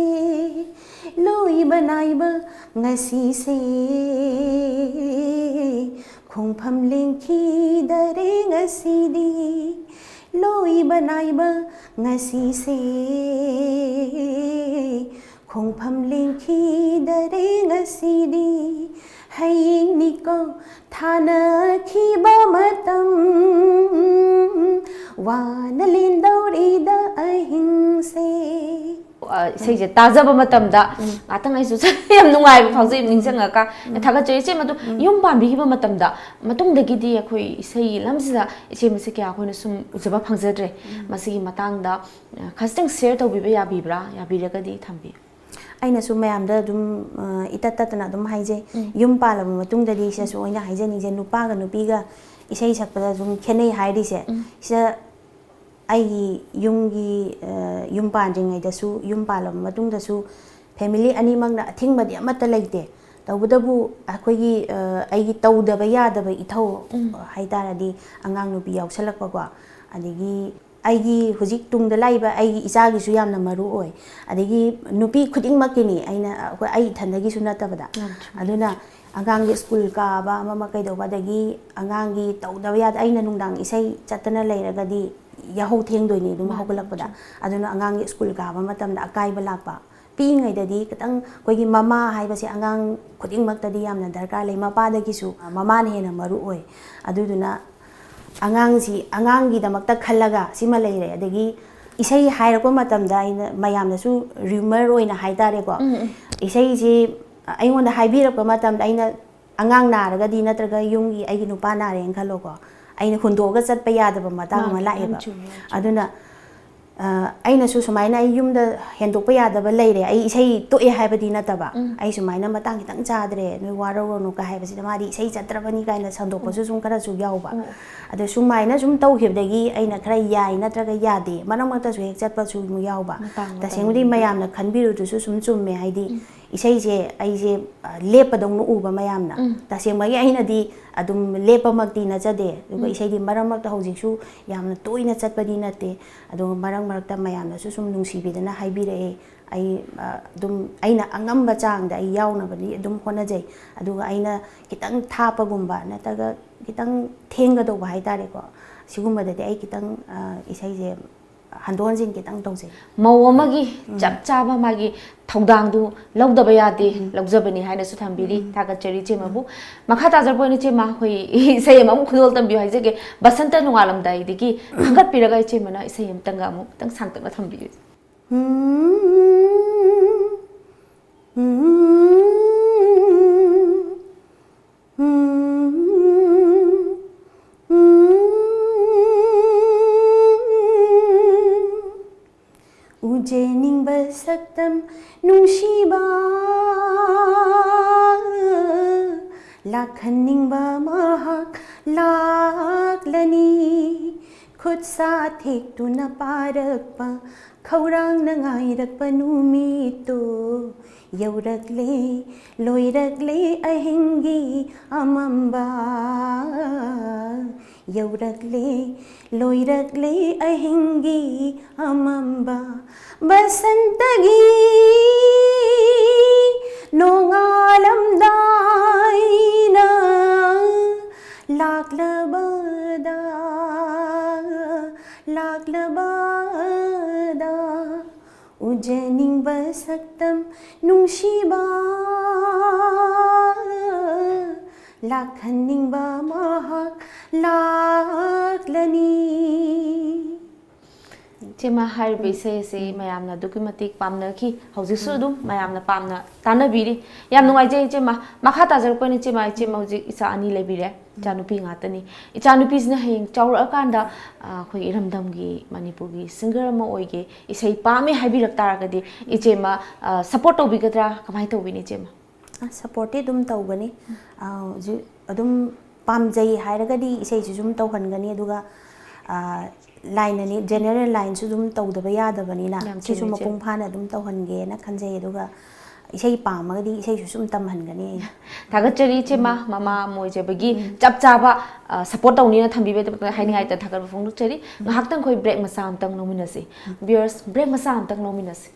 ꯂꯣꯏꯕ ꯅꯥꯏꯕ ꯉꯁꯤꯁꯦ, ꯈꯣꯡꯐꯝ ꯂꯦꯡꯈꯤꯗꯔꯦ ꯉꯁꯤꯗꯤ꯫ ꯂꯣꯏꯕ ꯅꯥꯏꯕ ꯉꯁꯤꯁꯦ, ꯈꯣꯡꯐꯝ ꯂꯦꯡꯈꯤꯗꯔꯦ ꯉꯁꯤꯗꯤ꯫ ꯍꯌꯦꯡꯅꯤꯀꯣ ꯊꯥꯅꯈꯤꯕ ꯃꯇꯝ, ꯋꯥꯅ ꯂꯦꯟꯗꯧꯔꯤꯗ ꯑꯍꯤꯡꯁꯦ꯫ ꯑ, ꯏꯁꯩꯁꯦ ꯇꯥꯖꯕ ꯃꯇꯝꯗ ꯎꯝ꯫ ꯉꯥꯛꯇꯪ ꯑꯩꯁꯨ ꯌꯥꯝ ꯅꯨꯡꯉꯥꯏꯕ ꯐꯥꯎꯖꯩ ꯅꯤꯡꯁꯤꯡꯉꯒ꯫ ꯎꯝ꯫ ꯊꯥꯒꯠꯆꯔꯤ꯫ ꯏꯆꯦ, ꯃꯗꯨ ꯎꯝ꯫ ꯌꯨꯝ ꯄꯥꯟꯕꯤꯈꯤꯕ ꯃꯇꯝꯗ, ꯃꯇꯨꯡꯗꯒꯤꯗꯤ ꯑꯩꯈꯣꯏ ꯏꯁꯩ ꯂꯝꯁꯤꯗ ꯏꯆꯦ ꯃꯁꯦ ꯀꯌꯥ ꯑꯩꯈꯣꯏꯅ ꯁꯨꯝ ꯎꯖꯕ ꯐꯪꯖꯗ꯭ꯔꯦ꯫ ꯎꯝ꯫ ꯃꯁꯤꯒꯤ ꯃꯇꯥꯡꯗ, ꯑ, ꯈꯖꯤꯛꯇꯪ share ꯇꯧꯕꯤꯕ ꯌꯥꯕꯤꯕ꯭ꯔꯥ? ꯌꯥꯕꯤꯔꯒꯗꯤ ꯊꯝꯕꯤꯌꯨ꯫ ꯑꯩꯅꯁꯨ ꯃꯌꯥꯝꯗ ꯑꯗꯨꯝ, ꯑ, ꯏꯇꯠ ꯇꯠꯇꯅ ꯑꯗꯨꯝ ꯍꯥꯏꯖꯩ꯫ ꯎꯝ꯫ ꯌꯨꯝ ꯄꯥꯜꯂꯕ ꯃꯇꯨꯡꯗꯗꯤ ꯁꯤꯗꯁꯨ ꯑꯩꯅ ꯍꯥꯏꯖꯅꯤꯡꯁꯦ, ꯅꯨꯄꯥꯒ ꯅꯨꯄꯤꯒ ꯏꯁꯩ ꯁꯛꯄꯗ ꯑꯗꯨꯝ ꯈꯦꯠꯅꯩ ꯍꯥꯏꯔꯤꯁꯦ, ꯎꯝ꯫ ꯁꯤꯗ ꯑꯩꯒꯤ ꯌꯨꯝꯒꯤ, ꯑ, ꯌꯨꯝ ꯄꯥꯟꯗ꯭ꯔꯤꯉꯩꯗꯁꯨ, ꯌꯨꯝ ꯄꯥꯜꯂꯕ ꯃꯇꯨꯡꯗꯁꯨ family ꯑꯅꯤꯃꯛꯅ ꯑꯊꯤꯡꯕꯗꯤ ꯑꯃꯠꯇ ꯂꯩꯇꯦ꯫ ꯇꯧꯕꯇꯕꯨ ꯑꯩꯈꯣꯏꯒꯤ, ꯑ, ꯑꯩꯒꯤ ꯇꯧꯗꯕ ꯌꯥꯗꯕ ꯏꯊꯧ ꯎꯝ꯫ ꯍꯥꯏꯇꯥꯔꯗꯤ ꯑꯉꯥꯡ ꯅꯨꯄꯤ ꯌꯥꯎꯁꯜꯂꯛꯄꯀꯣ, ꯑꯗꯒꯤ ꯑꯩꯒꯤ ꯍꯧꯖꯤꯛ ꯇꯨꯡꯗ ꯂꯥꯛꯏꯕ ꯑꯩꯒꯤ ꯏꯆꯥꯒꯤꯁꯨ ꯌꯥꯝꯅ ꯃꯔꯨ ꯑꯣꯏ꯫ ꯑꯗꯒꯤ ꯅꯨꯄꯤ ꯈꯨꯗꯤꯡꯃꯛꯀꯤꯅꯤ, ꯑꯩꯅ, ꯑꯩꯈꯣꯏ, ꯑꯩ ꯏꯊꯟꯗꯒꯤꯁꯨ ꯅꯠꯇꯕꯗ꯫ ꯌꯥꯝ ꯆꯨꯝꯃꯤ꯫ ꯑꯗꯨꯅ ꯑꯉꯥꯡꯒꯤ ꯁ꯭ꯀꯨꯜ ꯀꯥꯕ ꯑꯃ ꯑꯃ ꯀꯩꯗꯧꯕ, ꯑꯗꯒꯤ ꯑꯉꯥꯡꯒꯤ ꯇꯧꯗꯕ ꯌꯥꯗ, ꯑꯩꯅ ꯅꯨꯡꯗꯥꯡ ꯏꯁꯩ ꯆꯠꯇꯅ ꯂꯩꯔꯒꯗꯤ ꯌꯥꯍꯧ ꯊꯦꯡꯗꯣꯏꯅꯤ ꯑꯗꯨꯝ ꯃꯥꯅꯤ, ꯍꯧꯒꯠꯂꯛꯄꯗ꯫ ꯆꯨꯝꯃꯤ꯫ ꯑꯗꯨꯅ ꯑꯉꯥꯡꯒꯤ ꯁ꯭ꯀꯨꯜ ꯀꯥꯕ ꯃꯇꯝꯗ ꯑꯀꯥꯏꯕ ꯂꯥꯛꯄ, ꯄꯤꯛꯏꯉꯩꯗꯗꯤ ꯈꯤꯇꯪ ꯑꯩꯈꯣꯏꯒꯤ ꯃꯃꯥ ꯍꯥꯏꯕꯁꯦ ꯑꯉꯥꯡ ꯈꯨꯗꯤꯡꯃꯛꯇꯗꯤ ꯌꯥꯝꯅ ꯗꯔꯀꯥꯔ ꯂꯩ, ꯃꯄꯥꯗꯒꯤꯁꯨ ꯃꯃꯥꯅ ꯍꯦꯟꯅ ꯃꯔꯨ ꯑꯣꯏ꯫ ꯑꯗꯨꯗꯨꯅ ꯑꯉꯥꯡꯁꯤ ꯑꯉꯥꯡꯒꯤꯗꯃꯛꯇ ꯈꯜꯂꯒ ꯁꯤꯃ ꯂꯩꯔꯦ꯫ ꯑꯗꯒꯤ ꯏꯁꯩ ꯍꯥꯏꯔꯛꯄ ꯃꯇꯝꯗ ꯑꯩꯅ ꯃꯌꯥꯝꯅꯁꯨ ꯔꯤꯃꯔ ꯑꯣꯏꯅ ꯍꯥꯏꯇꯥꯔꯦꯀꯣ, ꯎꯝ, ꯎꯝ꯫ ꯏꯁꯩꯁꯤ ꯑꯩꯉꯣꯟꯗ ꯍꯥꯏꯕꯤꯔꯛꯄ ꯃꯇꯝꯗ ꯑꯩꯅ ꯑꯉꯥꯡ ꯅꯥꯔꯒꯗꯤ ꯅꯠꯇ꯭ꯔꯒ ꯌꯨꯝꯒꯤ ꯑꯩꯒꯤ ꯅꯨꯄꯥ ꯅꯥꯔꯦꯅ ꯈꯜꯂꯣꯀꯣ, ꯑꯩꯅ ꯍꯨꯟꯗꯣꯛꯑꯒ ꯆꯠꯄ ꯌꯥꯗꯕ ꯃꯇꯥꯡ ꯑꯃ ꯃꯥꯅꯦ, ꯌꯥꯝ ꯂꯥꯛꯑꯦꯕ꯫ ꯆꯨꯝꯃꯦ, ꯌꯥꯝ ꯆꯨꯝꯃꯦ꯫ ꯑꯗꯨꯅ ꯑ, ꯑꯩꯅꯁꯨ ꯁꯨꯃꯥꯏꯅ ꯑꯩ ꯌꯨꯝꯗ ꯍꯦꯟꯗꯣꯛꯄ ꯌꯥꯗꯕ ꯂꯩꯔꯦ, ꯑꯩ ꯏꯁꯩ ꯇꯣꯛꯑꯦ ꯍꯥꯏꯕꯗꯤ ꯅꯠꯇꯕ, ꯎꯝ꯫ ꯑꯩ ꯁꯨꯃꯥꯏꯅ ꯃꯇꯥꯡ ꯈꯤꯇꯪ ꯆꯥꯗ꯭ꯔꯦ, ꯅꯣꯏ ꯋꯥꯔꯧꯔꯅꯨꯒ ꯍꯥꯏꯕꯁꯤꯗ ꯃꯥꯗꯤ ꯏꯁꯩ ꯆꯠꯇ꯭ꯔꯕꯅꯤ ꯀꯥꯏꯅ ꯁꯟꯗꯣꯛꯄꯁꯨ ꯎꯝ꯫ ꯁꯨꯝ ꯈꯔꯁꯨ ꯌꯥꯎꯕ꯫ ꯎꯝ꯫ ꯑꯗꯣ ꯁꯨꯃꯥꯏꯅ ꯁꯨꯝ ꯇꯧꯈꯤꯕꯗꯒꯤ ꯑꯩꯅ ꯈꯔ ꯌꯥꯏ ꯅꯠꯇ꯭ꯔꯒ ꯌꯥꯗꯦ, ꯃꯔꯛ ꯃꯔꯛꯇꯁꯨ ꯍꯦꯛ ꯆꯠꯄꯁꯨ ꯑꯃꯨꯛ ꯌꯥꯎꯕ꯫ ꯃꯇꯥꯡ ꯇꯁꯦꯡꯕꯗꯤ ꯃꯇꯝꯒꯤ꯫ ꯃꯌꯥꯝꯅ ꯈꯟꯕꯤꯔꯨꯗꯨꯁꯨ ꯁꯨꯝ ꯆꯨꯝꯃꯦ, ꯍꯥꯏꯗꯤ ꯎꯝ꯫ ꯏꯁꯩꯁꯦ ꯑꯩꯁꯦ, ꯑ, ꯂꯦꯞꯄꯗꯧꯅ ꯎꯕ ꯃꯌꯥꯝꯅ꯫ ꯎꯝ꯫ ꯇꯁꯦꯡꯕꯒꯤ ꯑꯩꯅꯗꯤ ꯑꯗꯨꯝ ꯂꯦꯞꯄꯃꯛꯇꯤ ꯅꯠꯆꯗꯦ, ꯑꯗꯨꯒ ꯎꯝ꯫ ꯏꯁꯩꯗꯤ ꯃꯔꯛ ꯃꯔꯛꯇ ꯍꯧꯖꯤꯛꯁꯨ ꯌꯥꯝꯅ ꯇꯣꯏꯅ ꯆꯠꯄꯗꯤ ꯅꯠꯇꯦ꯫ ꯑꯗꯨꯒ ꯃꯔꯛ ꯃꯔꯛꯇ ꯃꯌꯥꯝꯅꯁꯨ ꯁꯨꯝ ꯅꯨꯡꯁꯤꯕꯤꯗꯅ ꯍꯥꯏꯕꯤꯔꯛꯑꯦ꯫ ꯑꯩ, ꯑ, ꯑꯗꯨꯝ ꯑꯩꯅ ꯑꯉꯝꯕ ꯆꯥꯡꯗ ꯑꯩ ꯌꯥꯎꯅꯕꯗꯤ ꯑꯗꯨꯝ ꯍꯣꯠꯅꯖꯩ꯫ ꯑꯗꯨꯒ ꯑꯩꯅ ꯈꯤꯇꯪ ꯊꯥꯞꯄꯒꯨꯝꯕ ꯅꯠꯇ꯭ꯔꯒ ꯈꯤꯇꯪ ꯊꯦꯡꯒꯗꯧꯕ ꯍꯥꯏꯇꯥꯔꯦꯀꯣ, ꯁꯤꯒꯨꯝꯕꯗꯗꯤ ꯑꯩ ꯈꯤꯇꯪ, ꯑ, ꯏꯁꯩꯁꯦ ꯍꯟꯗꯣꯛ ꯍꯟꯖꯤꯟ ꯈꯤꯇꯪ ꯇꯧꯖꯩ꯫ ꯃꯧ ꯑꯃꯒꯤ ꯎꯝ꯫ ꯆꯞ ꯆꯥꯕ ꯃꯥꯒꯤ ꯊꯧꯗꯥꯡꯗꯨ ꯂꯧꯗꯕ ꯌꯥꯗꯦ, ꯎꯝ꯫ ꯂꯧꯖꯕꯅꯤ ꯍꯥꯏꯅꯁꯨ ꯊꯝꯕꯤꯔꯤ꯫ ꯎꯝ꯫ ꯊꯥꯒꯠꯆꯔꯤ ꯏꯆꯦꯃꯕꯨ꯫ ꯎꯝ꯫ ꯃꯈꯥ ꯇꯥꯖꯔꯛꯄ ꯑꯣꯏꯅ ꯏꯆꯦꯃ ꯑꯩꯈꯣꯏ ꯏꯁꯩ ꯑꯃ ꯑꯃꯨꯛ ꯈꯨꯗꯣꯜ ꯇꯝꯕꯤꯌꯨ ꯍꯥꯏꯖꯒꯦ꯫ ꯕꯁꯟꯇ ꯅꯣꯡꯉꯥꯜꯂꯝꯗꯥꯏꯗꯒꯤ ꯈꯟꯒꯠꯄꯤꯔꯒ ꯏꯆꯦꯃꯅ ꯏꯁꯩ ꯑꯃꯇꯪꯒ ꯑꯃꯨꯛꯇꯪ ꯁꯥꯡꯇꯛꯅ ꯊꯝꯕꯤꯌꯨ꯫ ꯎꯖꯅꯤꯡꯕ ꯁꯛꯇꯝ ꯅꯨꯡꯁꯤꯕ, ꯂꯥꯛꯍꯟꯅꯤꯡꯕ ꯃꯍꯥꯛ ꯂꯥꯛꯂꯅꯤ꯫ ꯈꯨꯠ ꯁꯥ ꯊꯦꯛꯇꯨꯅ ꯄꯥꯔꯛꯄ, ꯈꯧꯔꯥꯡꯅ ꯉꯥꯏꯔꯛꯄ ꯅꯨꯃꯤꯠꯇꯨ ꯌꯧꯔꯛꯂꯦ, ꯂꯣꯏꯔꯛꯂꯦ ꯑꯍꯤꯡꯒꯤ ꯑꯃꯝꯕ꯫ ꯌꯧꯔꯛꯂꯦ, ꯂꯣꯏꯔꯛꯂꯦ ꯑꯍꯤꯡꯒꯤ ꯑꯃꯝꯕ꯫ ꯕꯁꯟꯇꯒꯤ ꯅꯣꯡꯉꯥꯜꯂꯝꯗꯥꯏꯅ ꯂꯥꯛꯂꯕꯗ, ꯂꯥꯛꯂꯕꯗ, ꯎꯖ ꯈꯨꯔꯨꯝꯖꯅꯤꯡꯕ ꯁꯛꯇꯝ ꯅꯨꯡꯁꯤꯕ, ꯂꯥꯛꯍꯟꯅꯤꯡꯕ ꯃꯍꯥꯛ ꯂꯥꯛꯂꯅꯤ꯫ ꯏꯆꯦꯃ, ꯍꯥꯏꯔꯤꯕ ꯏꯁꯩ ꯑꯁꯤ ꯃꯌꯥꯝꯅ ꯑꯗꯨꯛꯀꯤ ꯃꯇꯤꯛ ꯄꯥꯝꯅꯈꯤ꯫ ꯍꯧꯖꯤꯛꯁꯨ ꯑꯗꯨꯝ ꯃꯌꯥꯝꯅ ꯄꯥꯝꯅ ꯇꯥꯟꯅꯕꯤꯔꯤ꯫ ꯌꯥꯝ ꯅꯨꯡꯉꯥꯏꯖꯩ ꯏꯆꯦꯃ꯫ ꯃꯈꯥ ꯇꯥꯖꯔꯛꯄ ꯑꯣꯏꯅ ꯏꯆꯦꯃ, ꯏꯆꯦꯃ ꯍꯧꯖꯤꯛ ꯏꯆꯥ ꯑꯅꯤ ꯂꯩꯕꯤꯔꯦ, ꯏꯆꯥꯅꯨꯄꯤ ꯉꯥꯛꯇꯅꯤ꯫ ꯏꯆꯥꯅꯨꯄꯤꯁꯤꯅ ꯍꯌꯦꯡ ꯆꯥꯎꯔꯛꯑꯀꯥꯟꯗ, ꯑ, ꯑꯩꯈꯣꯏ ꯏꯔꯝꯗꯝꯒꯤ ꯃꯅꯤꯄꯨꯔꯒꯤ ꯁꯤꯡꯒꯔ ꯑꯃ ꯑꯣꯏꯒꯦ, ꯏꯁꯩ ꯄꯥꯝꯃꯦ ꯍꯥꯏꯕꯤꯔꯛ ꯇꯥꯔꯒꯗꯤ ꯏꯆꯦꯃ, ꯑ, ꯁꯞꯄꯣꯔꯠ ꯇꯧꯕꯤꯒꯗ꯭ꯔꯥ? ꯀꯃꯥꯏꯅ ꯇꯧꯕꯤꯅꯤ ꯏꯆꯦꯃ? ꯁꯞꯄꯣꯔꯠꯇꯤ ꯑꯗꯨꯝ ꯇꯧꯒꯅꯤ꯫ ꯑ, ꯍꯧꯖꯤꯛ ꯑꯗꯨꯝ ꯄꯥꯝꯖꯩ ꯍꯥꯏꯔꯒꯗꯤ ꯏꯁꯩꯁꯤꯁꯨ ꯑꯗꯨꯝ ꯇꯧꯍꯟꯒꯅꯤ꯫ ꯑꯗꯨꯒ, ꯑ, ꯂꯥꯏꯟ ꯑꯅꯤ, ꯖꯦꯅꯦꯔꯦꯜ ꯂꯥꯏꯟꯁꯨ ꯑꯗꯨꯝ ꯇꯧꯗꯕ ꯌꯥꯗꯕꯅꯤꯅ ꯌꯥꯝ ꯁꯤꯁꯨ ꯆꯨꯝꯃꯤ, ꯏꯆꯦ꯫ ꯃꯄꯨꯡ ꯐꯥꯅ ꯑꯗꯨꯝ ꯇꯧꯍꯟꯒꯦꯅ ꯈꯟꯖꯩ꯫ ꯑꯗꯨꯒ ꯏꯁꯩ ꯄꯥꯝꯃꯒꯗꯤ ꯏꯁꯩꯁꯨ ꯁꯨꯝ ꯇꯝꯍꯟꯒꯅꯤ꯫ ꯊꯥꯒꯠꯆꯔꯤ ꯏꯆꯦꯃ, ꯃꯃꯥ ꯑꯃ ꯑꯣꯏꯖꯕꯒꯤ ꯆꯞ ꯆꯥꯕ, ꯑ, ꯁꯞꯄꯣꯔꯠ ꯇꯧꯅꯤꯅ ꯊꯝꯕꯤꯕꯒꯤꯗꯃꯛꯇ ꯍꯥꯏꯅꯤꯡꯉꯥꯏꯇ ꯊꯥꯒꯠꯄ ꯐꯣꯡꯗꯣꯛꯆꯔꯤ꯫ ꯉꯥꯏꯍꯥꯛꯇꯪ ꯑꯩꯈꯣꯏ ꯕ꯭ꯔꯦꯛ ꯃꯆꯥ ꯑꯃꯇꯪ ꯂꯧꯃꯤꯟꯅꯁꯤ꯫ ꯚꯤꯌꯔꯁ, ꯕ꯭ꯔꯦꯛ ꯃꯆꯥ ꯑꯃꯇꯪ ꯂꯧꯃꯤꯟꯅꯁꯤ꯫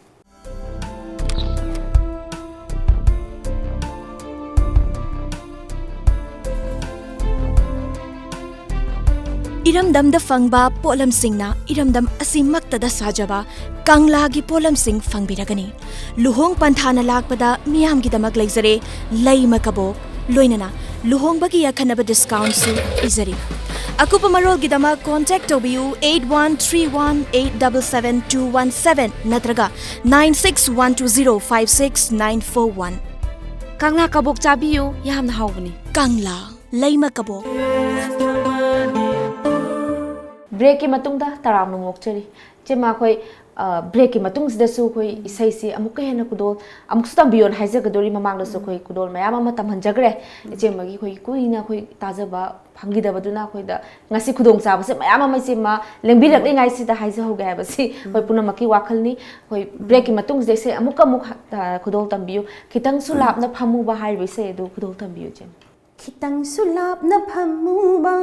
ꯏꯔꯝꯗꯝꯗ ꯐꯪꯕ ꯄꯣꯠꯂꯝꯁꯤꯡꯅ ꯏꯔꯝꯗꯝ ꯑꯁꯤꯃꯛꯇꯗ ꯁꯥꯖꯕ ꯀꯪꯂꯥꯒꯤ ꯄꯣꯠꯂꯝꯁꯤꯡ ꯐꯪꯕꯤꯔꯒꯅꯤ꯫ ꯂꯨꯍꯣꯡ ꯄꯟꯊꯥꯅ ꯂꯥꯛꯄꯗ ꯃꯤꯌꯥꯝꯒꯤꯗꯃꯛ ꯂꯩꯖꯔꯦ ꯂꯩ ꯃꯀꯕꯣꯛ, ꯂꯣꯏꯅꯅ ꯂꯨꯍꯣꯡꯕꯒꯤ ꯑꯈꯟꯅꯕ ꯗꯤꯁꯀꯥꯎꯟꯁꯨ ꯄꯤꯖꯔꯤ꯫ ꯑꯀꯨꯞꯄ ꯃꯔꯣꯜꯒꯤꯗꯃꯛ ꯀꯣꯟꯇꯦꯛ ꯇꯧꯕꯤꯌꯨ eight one three one eight double seven two one seven ꯅꯠꯇ꯭ꯔꯒ nine six one two zero five six nine four one꯫ ꯀꯪꯂꯥ ꯀꯕꯣꯛ ꯆꯥꯕꯤꯌꯨ, ꯌꯥꯝꯅ ꯍꯥꯎꯕꯅꯤ꯫ ꯀꯪꯂꯥ ꯂꯩꯃ ꯀꯕꯣꯛ꯫ ꯕ꯭ꯔꯦꯛꯀꯤ ꯃꯇꯨꯡꯗ ꯇꯔꯥꯝꯅ ꯑꯣꯛꯆꯔꯤ꯫ ꯏꯆꯦꯃ, ꯑꯩꯈꯣꯏ, ꯑ, ꯕ꯭ꯔꯦꯛꯀꯤ ꯃꯇꯨꯡꯁꯤꯗꯁꯨ ꯑꯩꯈꯣꯏ ꯏꯁꯩꯁꯤ ꯑꯃꯨꯛꯀ ꯍꯦꯟꯅ ꯈꯨꯗꯣꯜ ꯑꯃꯨꯛꯁꯨ ꯇꯝꯕꯤꯌꯣꯅ ꯍꯥꯏꯖꯒꯗꯧꯔꯤ꯫ ꯃꯃꯥꯡꯗꯁꯨ ꯑꯩꯈꯣꯏ ꯈꯨꯗꯣꯜ ꯃꯌꯥꯝ ꯑꯃ ꯇꯝꯍꯟꯖꯈ꯭ꯔꯦ꯫ ꯏꯆꯦꯃꯒꯤ ꯑꯩꯈꯣꯏ ꯀꯨꯏꯅ ꯑꯩꯈꯣꯏ ꯇꯥꯖꯕ ꯐꯪꯈꯤꯗꯕꯗꯨꯅ ꯑꯩꯈꯣꯏꯗ ꯉꯁꯤ ꯈꯨꯗꯣꯡꯆꯥꯕꯁꯦ ꯃꯌꯥꯝ ꯑꯃ ꯏꯆꯦꯃ ꯂꯦꯡꯕꯤꯔꯛꯂꯤꯉꯥꯏꯁꯤꯗ ꯍꯥꯏꯖꯍꯧꯒꯦ ꯍꯥꯏꯕꯁꯤ ꯑꯩꯈꯣꯏ ꯄꯨꯝꯅꯃꯛꯀꯤ ꯋꯥꯈꯜꯅꯤ꯫ ꯑꯩꯈꯣꯏ ꯕ꯭ꯔꯦꯛꯀꯤ ꯃꯇꯨꯡꯁꯤꯗ ꯏꯁꯩ ꯑꯃꯨꯛꯀ ꯑꯃꯨꯛ, ꯑ, ꯈꯨꯗꯣꯜ ꯇꯝꯕꯤꯌꯨ꯫ ꯈꯤꯇꯪꯁꯨ ꯂꯥꯞꯅ ꯐꯝꯃꯨꯕ ꯍꯥꯏꯔꯤꯕ ꯏꯁꯩ ꯑꯗꯨ ꯈꯨꯗꯣꯜ ꯇꯝꯕꯤꯌꯨ ꯏꯆꯦꯃ꯫ ꯈꯤꯇꯪꯁꯨ ꯂꯥꯞꯅ ꯐꯝꯃꯨꯕ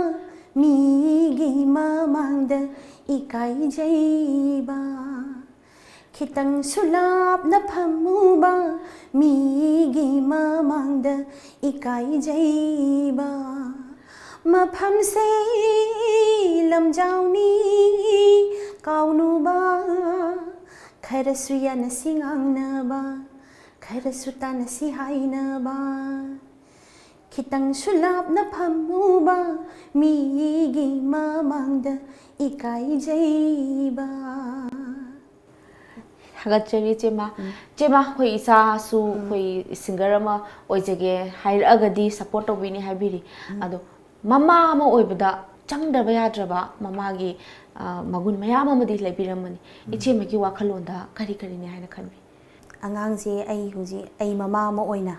ꯃꯤꯒꯤ ꯃꯃꯥꯡꯗ ꯏꯀꯥꯏꯖꯩꯕ꯫ ꯈꯤꯇꯪꯁꯨ ꯂꯥꯞꯅ ꯐꯝꯃꯨꯕ ꯃꯤꯒꯤ ꯃꯃꯥꯡꯗ ꯏꯀꯥꯏꯖꯩꯕ꯫ ꯃꯐꯝꯁꯦ ꯂꯝꯖꯥꯎꯅꯤ ꯀꯥꯎꯅꯨꯕ꯫ ꯈꯔꯁꯨ ꯌꯥꯅꯁꯤ ꯉꯥꯡꯅꯕ, ꯈꯔꯁꯨ ꯇꯥꯅꯁꯤ ꯍꯥꯏꯅꯕ, ꯈꯤꯇꯪꯁꯨ ꯂꯥꯞꯅ ꯐꯝꯃꯨꯕ, ꯃꯤꯒꯤ ꯃꯃꯥꯡꯗ ꯏꯀꯥꯏꯖꯩꯕ꯫ ꯊꯥꯒꯠꯆꯔꯤ ꯏꯆꯦꯃ꯫ ꯏꯆꯦꯃ, ꯑꯩꯈꯣꯏ ꯏꯆꯥꯁꯨ ꯑꯩꯈꯣꯏ ꯁꯤꯡꯒꯔ ꯑꯃ ꯑꯣꯏꯖꯒꯦ ꯍꯥꯏꯔꯛꯑꯒꯗꯤ ꯁꯞꯄꯣꯔꯠ ꯇꯧꯕꯤꯅꯤ ꯍꯥꯏꯕꯤꯔꯤ꯫ ꯑꯗꯣ ꯃꯃꯥ ꯑꯃ ꯑꯣꯏꯕꯗ ꯆꯪꯗꯕ ꯌꯥꯗ꯭ꯔꯕ ꯃꯃꯥꯒꯤ, ꯑ, ꯃꯒꯨꯟ ꯃꯌꯥꯝ ꯑꯃꯗꯤ ꯂꯩꯕꯤꯔꯝꯃꯅꯤ꯫ ꯏꯆꯦꯃꯒꯤ ꯋꯥꯈꯜꯂꯣꯟꯗ ꯀꯔꯤ ꯀꯔꯤꯅꯤ ꯍꯥꯏꯅ ꯈꯟꯕꯤ? ꯑꯉꯥꯡꯁꯦ ꯑꯩ ꯍꯧꯖꯤꯛ ꯑꯩ ꯃꯃꯥ ꯑꯃ ꯑꯣꯏꯅ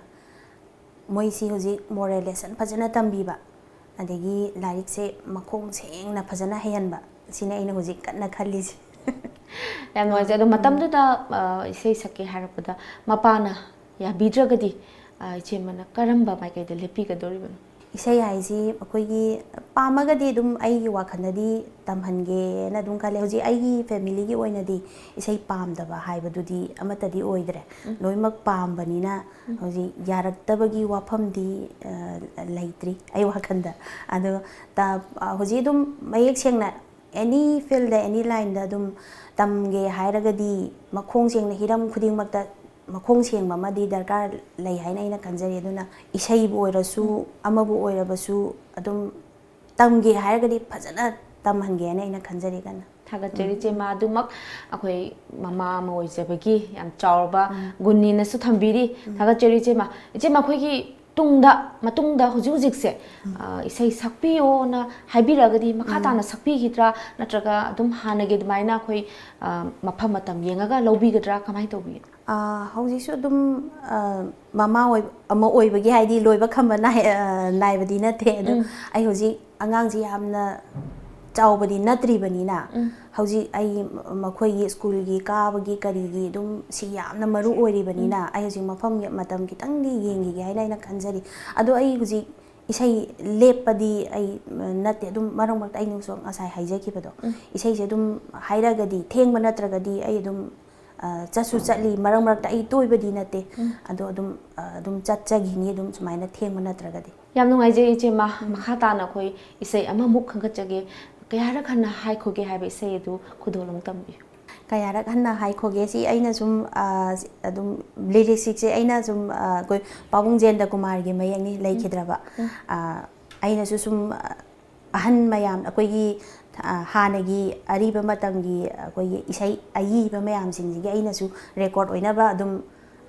ꯃꯣꯏꯁꯤ ꯍꯧꯖꯤꯛ ꯃꯣꯔꯦꯜ ꯂꯦꯁꯟ ꯐꯖꯅ ꯇꯝꯕꯤꯕ, ꯑꯗꯒꯤ ꯂꯥꯏꯔꯤꯛꯁꯦ ꯃꯈꯣꯡ ꯁꯦꯡꯅ ꯐꯖꯅ ꯍꯩꯍꯟꯕ, ꯁꯤꯅꯤ ꯑꯩꯅ ꯍꯧꯖꯤꯛ ꯀꯟꯅ ꯈꯜꯂꯤꯁꯦ꯫ ꯌꯥꯝ ꯅꯨꯡꯉꯥꯏꯖꯩ꯫ ꯑꯗꯣ ꯃꯇꯝꯗꯨꯗ, ꯑ, ꯏꯁꯩ ꯁꯛꯀꯦ ꯍꯥꯏꯔꯛꯄꯗ ꯃꯄꯥꯅ ꯌꯥꯕꯤꯗ꯭ꯔꯒꯗꯤ, ꯑ, ꯏꯆꯦꯃꯅ ꯀꯔꯝꯕ ꯃꯥꯏꯀꯩꯗ ꯂꯦꯞꯄꯤꯒꯗꯧꯔꯤꯕꯅꯣ? ꯏꯁꯩ ꯍꯥꯏꯁꯤ ꯑꯩꯈꯣꯏꯒꯤ ꯄꯥꯝꯃꯒꯗꯤ ꯑꯗꯨꯝ ꯑꯩꯒꯤ ꯋꯥꯈꯜꯗꯗꯤ ꯇꯝꯍꯟꯒꯦꯅ ꯑꯗꯨꯝ ꯈꯜꯂꯦ꯫ ꯍꯧꯖꯤꯛ ꯑꯩꯒꯤ ꯐꯦꯃꯤꯂꯤꯒꯤ ꯑꯣꯏꯅꯗꯤ ꯏꯁꯩ ꯄꯥꯝꯗꯕ ꯍꯥꯏꯕꯗꯨꯗꯤ ꯑꯃꯠꯇꯗꯤ ꯑꯣꯏꯗ꯭ꯔꯦ꯫ ꯂꯣꯏꯅꯃꯛ ꯄꯥꯝꯕꯅꯤꯅ ꯍꯧꯖꯤꯛ ꯌꯥꯔꯛꯇꯕꯒꯤ ꯋꯥꯐꯝꯗꯤ, ꯑ, ꯂꯩꯇ꯭ꯔꯤ ꯑꯩ ꯋꯥꯈꯜꯗ꯫ ꯑꯗꯣ ꯇ-, ꯑ, ꯍꯧꯖꯤꯛ ꯑꯗꯨꯝ ꯃꯌꯦꯛ ꯁꯦꯡꯅ ꯑꯦꯅꯤ ꯐꯤꯜꯗ, ꯑꯦꯅꯤ ꯂꯥꯏꯟꯗ ꯑꯗꯨꯝ ꯇꯝꯒꯦ ꯍꯥꯏꯔꯒꯗꯤ ꯃꯈꯣꯡ ꯁꯦꯡꯅ ꯍꯤꯔꯝ ꯈꯨꯗꯤꯡꯃꯛꯇ ꯃꯈꯣꯡ ꯁꯦꯡꯕ ꯑꯃꯗꯤ ꯗꯔꯀꯥꯔ ꯂꯩ ꯍꯥꯏꯅ ꯑꯩꯅ ꯈꯟꯖꯔꯤ꯫ ꯑꯗꯨꯅ ꯏꯁꯩꯕꯨ ꯑꯣꯏꯔꯁꯨ, ꯑꯃꯕꯨ ꯑꯣꯏꯔꯕꯁꯨ, ꯑꯗꯨꯝ ꯇꯝꯒꯦ ꯍꯥꯏꯔꯒꯗꯤ ꯐꯖꯅ ꯇꯝꯍꯟꯒꯦ ꯍꯥꯏꯅ ꯑꯩꯅ ꯈꯟꯖꯔꯤ ꯀꯟꯅ꯫ ꯊꯥꯒꯠꯆꯔꯤ ꯏꯆꯦꯃ꯫ ꯑꯗꯨꯃꯛ ꯑꯩꯈꯣꯏ ꯃꯃꯥ ꯑꯃ ꯑꯣꯏꯖꯕꯒꯤ ꯌꯥꯝ ꯆꯥꯎꯔꯕ ꯒꯨꯟꯅꯤꯅꯁꯨ ꯊꯝꯕꯤꯔꯤ꯫ ꯊꯥꯒꯠꯆꯔꯤ ꯏꯆꯦꯃ꯫ ꯏꯆꯦꯃ, ꯑꯩꯈꯣꯏꯒꯤ ꯇꯨꯡꯗ, ꯃꯇꯨꯡꯗ ꯍꯧꯖꯤꯛ ꯍꯧꯖꯤꯛꯁꯦ, ꯑ, ꯏꯁꯩ ꯁꯛꯄꯤꯌꯣꯅ ꯍꯥꯏꯕꯤꯔꯛꯑꯒꯗꯤ ꯃꯈꯥ ꯇꯥꯅ ꯁꯛꯄꯤꯈꯤꯗ꯭ꯔꯥ, ꯅꯠꯇ꯭ꯔꯒ ꯑꯗꯨꯝ ꯍꯥꯟꯅꯒꯤ ꯑꯗꯨꯃꯥꯏꯅ ꯑꯩꯈꯣꯏ, ꯑ, ꯃꯐꯝ ꯃꯇꯝ ꯌꯦꯡꯉꯒ ꯂꯧꯕꯤꯒꯗ꯭ꯔꯥ, ꯀꯃꯥꯏꯅ ꯇꯧꯕꯤ? ꯑ, ꯍꯧꯖꯤꯛꯁꯨ ꯑꯗꯨꯝ, ꯑ, ꯃꯃꯥ ꯑꯣꯏ-, ꯑꯃ ꯑꯣꯏꯕꯒꯤ, ꯍꯥꯏꯗꯤ, ꯂꯣꯏꯕ ꯈꯝꯕ ꯅꯥꯏ-, ꯑ, ꯅꯥꯏꯕꯗꯤ ꯅꯠꯇꯦ꯫ ꯑꯗꯣ ꯑꯩ ꯍꯧꯖꯤꯛ ꯑꯉꯥꯡꯁꯤ ꯌꯥꯝꯅ ꯆꯥꯎꯕꯗꯤ ꯅꯠꯇ꯭ꯔꯤꯕꯅꯤꯅ, ꯍꯧꯖꯤꯛ ꯑꯩ ꯃꯈꯣꯏꯒꯤ ꯁ꯭ꯀꯨꯜꯒꯤ ꯀꯥꯕꯒꯤ ꯀꯔꯤꯒꯤ ꯑꯗꯨꯝ ꯁꯤ ꯌꯥꯝꯅ ꯃꯔꯨ ꯑꯣꯏꯔꯤꯕꯅꯤꯅ, ꯑꯩ ꯍꯧꯖꯤꯛ ꯃꯐꯝ ꯃꯇꯝ ꯈꯤꯇꯪꯗꯤ ꯌꯦꯡꯈꯤꯒꯦ ꯍꯥꯏꯅ ꯑꯩꯅ ꯈꯟꯖꯔꯤ꯫ ꯑꯗꯣ ꯑꯩ ꯍꯧꯖꯤꯛ ꯏꯁꯩ ꯂꯦꯞꯄꯗꯤ ꯑꯩ, ꯎꯝ, ꯅꯠꯇꯦ, ꯑꯗꯨꯝ ꯃꯔꯛ ꯃꯔꯛꯇ ꯑꯩꯅꯁꯨ ꯉꯁꯥꯏ ꯍꯥꯏꯖꯈꯤꯕꯗꯣ, ꯏꯁꯩꯁꯦ ꯑꯗꯨꯝ ꯍꯥꯏꯔꯒꯗꯤ, ꯊꯦꯡꯕ ꯅꯠꯇ꯭ꯔꯒꯗꯤ ꯑꯩ ꯑꯗꯨꯝ, ꯑ, ꯆꯠꯁꯨ ꯆꯠꯂꯤ, ꯃꯔꯛ ꯃꯔꯛꯇ ꯑꯩ ꯇꯣꯏꯕꯗꯤ ꯅꯠꯇꯦ꯫ ꯑꯗꯣ ꯑꯗꯨꯝ, ꯑ, ꯑꯗꯨꯝ ꯆꯠꯆꯈꯤꯅꯤ, ꯑꯗꯨꯝ ꯁꯨꯃꯥꯏꯅ ꯊꯦꯡꯕ ꯅꯠꯇ꯭ꯔꯒꯗꯤ꯫ ꯌꯥꯝ ꯅꯨꯡꯉꯥꯏꯖꯩ ꯏꯆꯦꯃ꯫ ꯃꯈꯥ ꯇꯥꯅ ꯑꯩꯈꯣꯏ ꯏꯁꯩ ꯑꯃꯃꯨꯛ ꯈꯟꯒꯠꯆꯒꯦ꯫ ꯀꯌꯥꯔꯛ ꯍꯟꯅ ꯍꯥꯏꯈꯣꯒꯦ ꯍꯥꯏꯕ ꯏꯁꯩ ꯑꯗꯨ ꯈꯨꯗꯣꯜ ꯑꯃꯨꯛ ꯇꯝꯕꯤꯌꯨ꯫ ꯀꯌꯥꯔꯛ ꯍꯟꯅ ꯍꯥꯏꯈꯣꯒꯦ? ꯁꯤ ꯑꯩꯅ ꯁꯨꯝ, ꯑ, ꯑꯗꯨꯝ ꯂꯤꯔꯤꯛꯁꯤꯛꯁꯦ ꯑꯩꯅ ꯁꯨꯝ, ꯑ, ꯑꯩꯈꯣꯏ ꯄꯥꯕꯨꯡ ꯖꯦꯟꯗ ꯀꯨꯃꯥꯔꯒꯤ ꯃꯌꯦꯛꯅꯤ, ꯂꯩꯈꯤꯗ꯭ꯔꯕ꯫ ꯑ, ꯑꯩꯅꯁꯨ ꯁꯨꯝ, ꯑ, ꯑꯍꯟ ꯃꯌꯥꯝ, ꯑꯩꯈꯣꯏꯒꯤ, ꯑ, ꯍꯥꯟꯅꯒꯤ ꯑꯔꯤꯕ ꯃꯇꯝꯒꯤ ꯑꯩꯈꯣꯏꯒꯤ ꯏꯁꯩ ꯑꯏꯕ ꯃꯌꯥꯝꯁꯤꯡꯁꯤꯒꯤ ꯑꯩꯅꯁꯨ ꯔꯦꯀꯣꯔꯠ ꯑꯣꯏꯅꯕ ꯑꯗꯨꯝ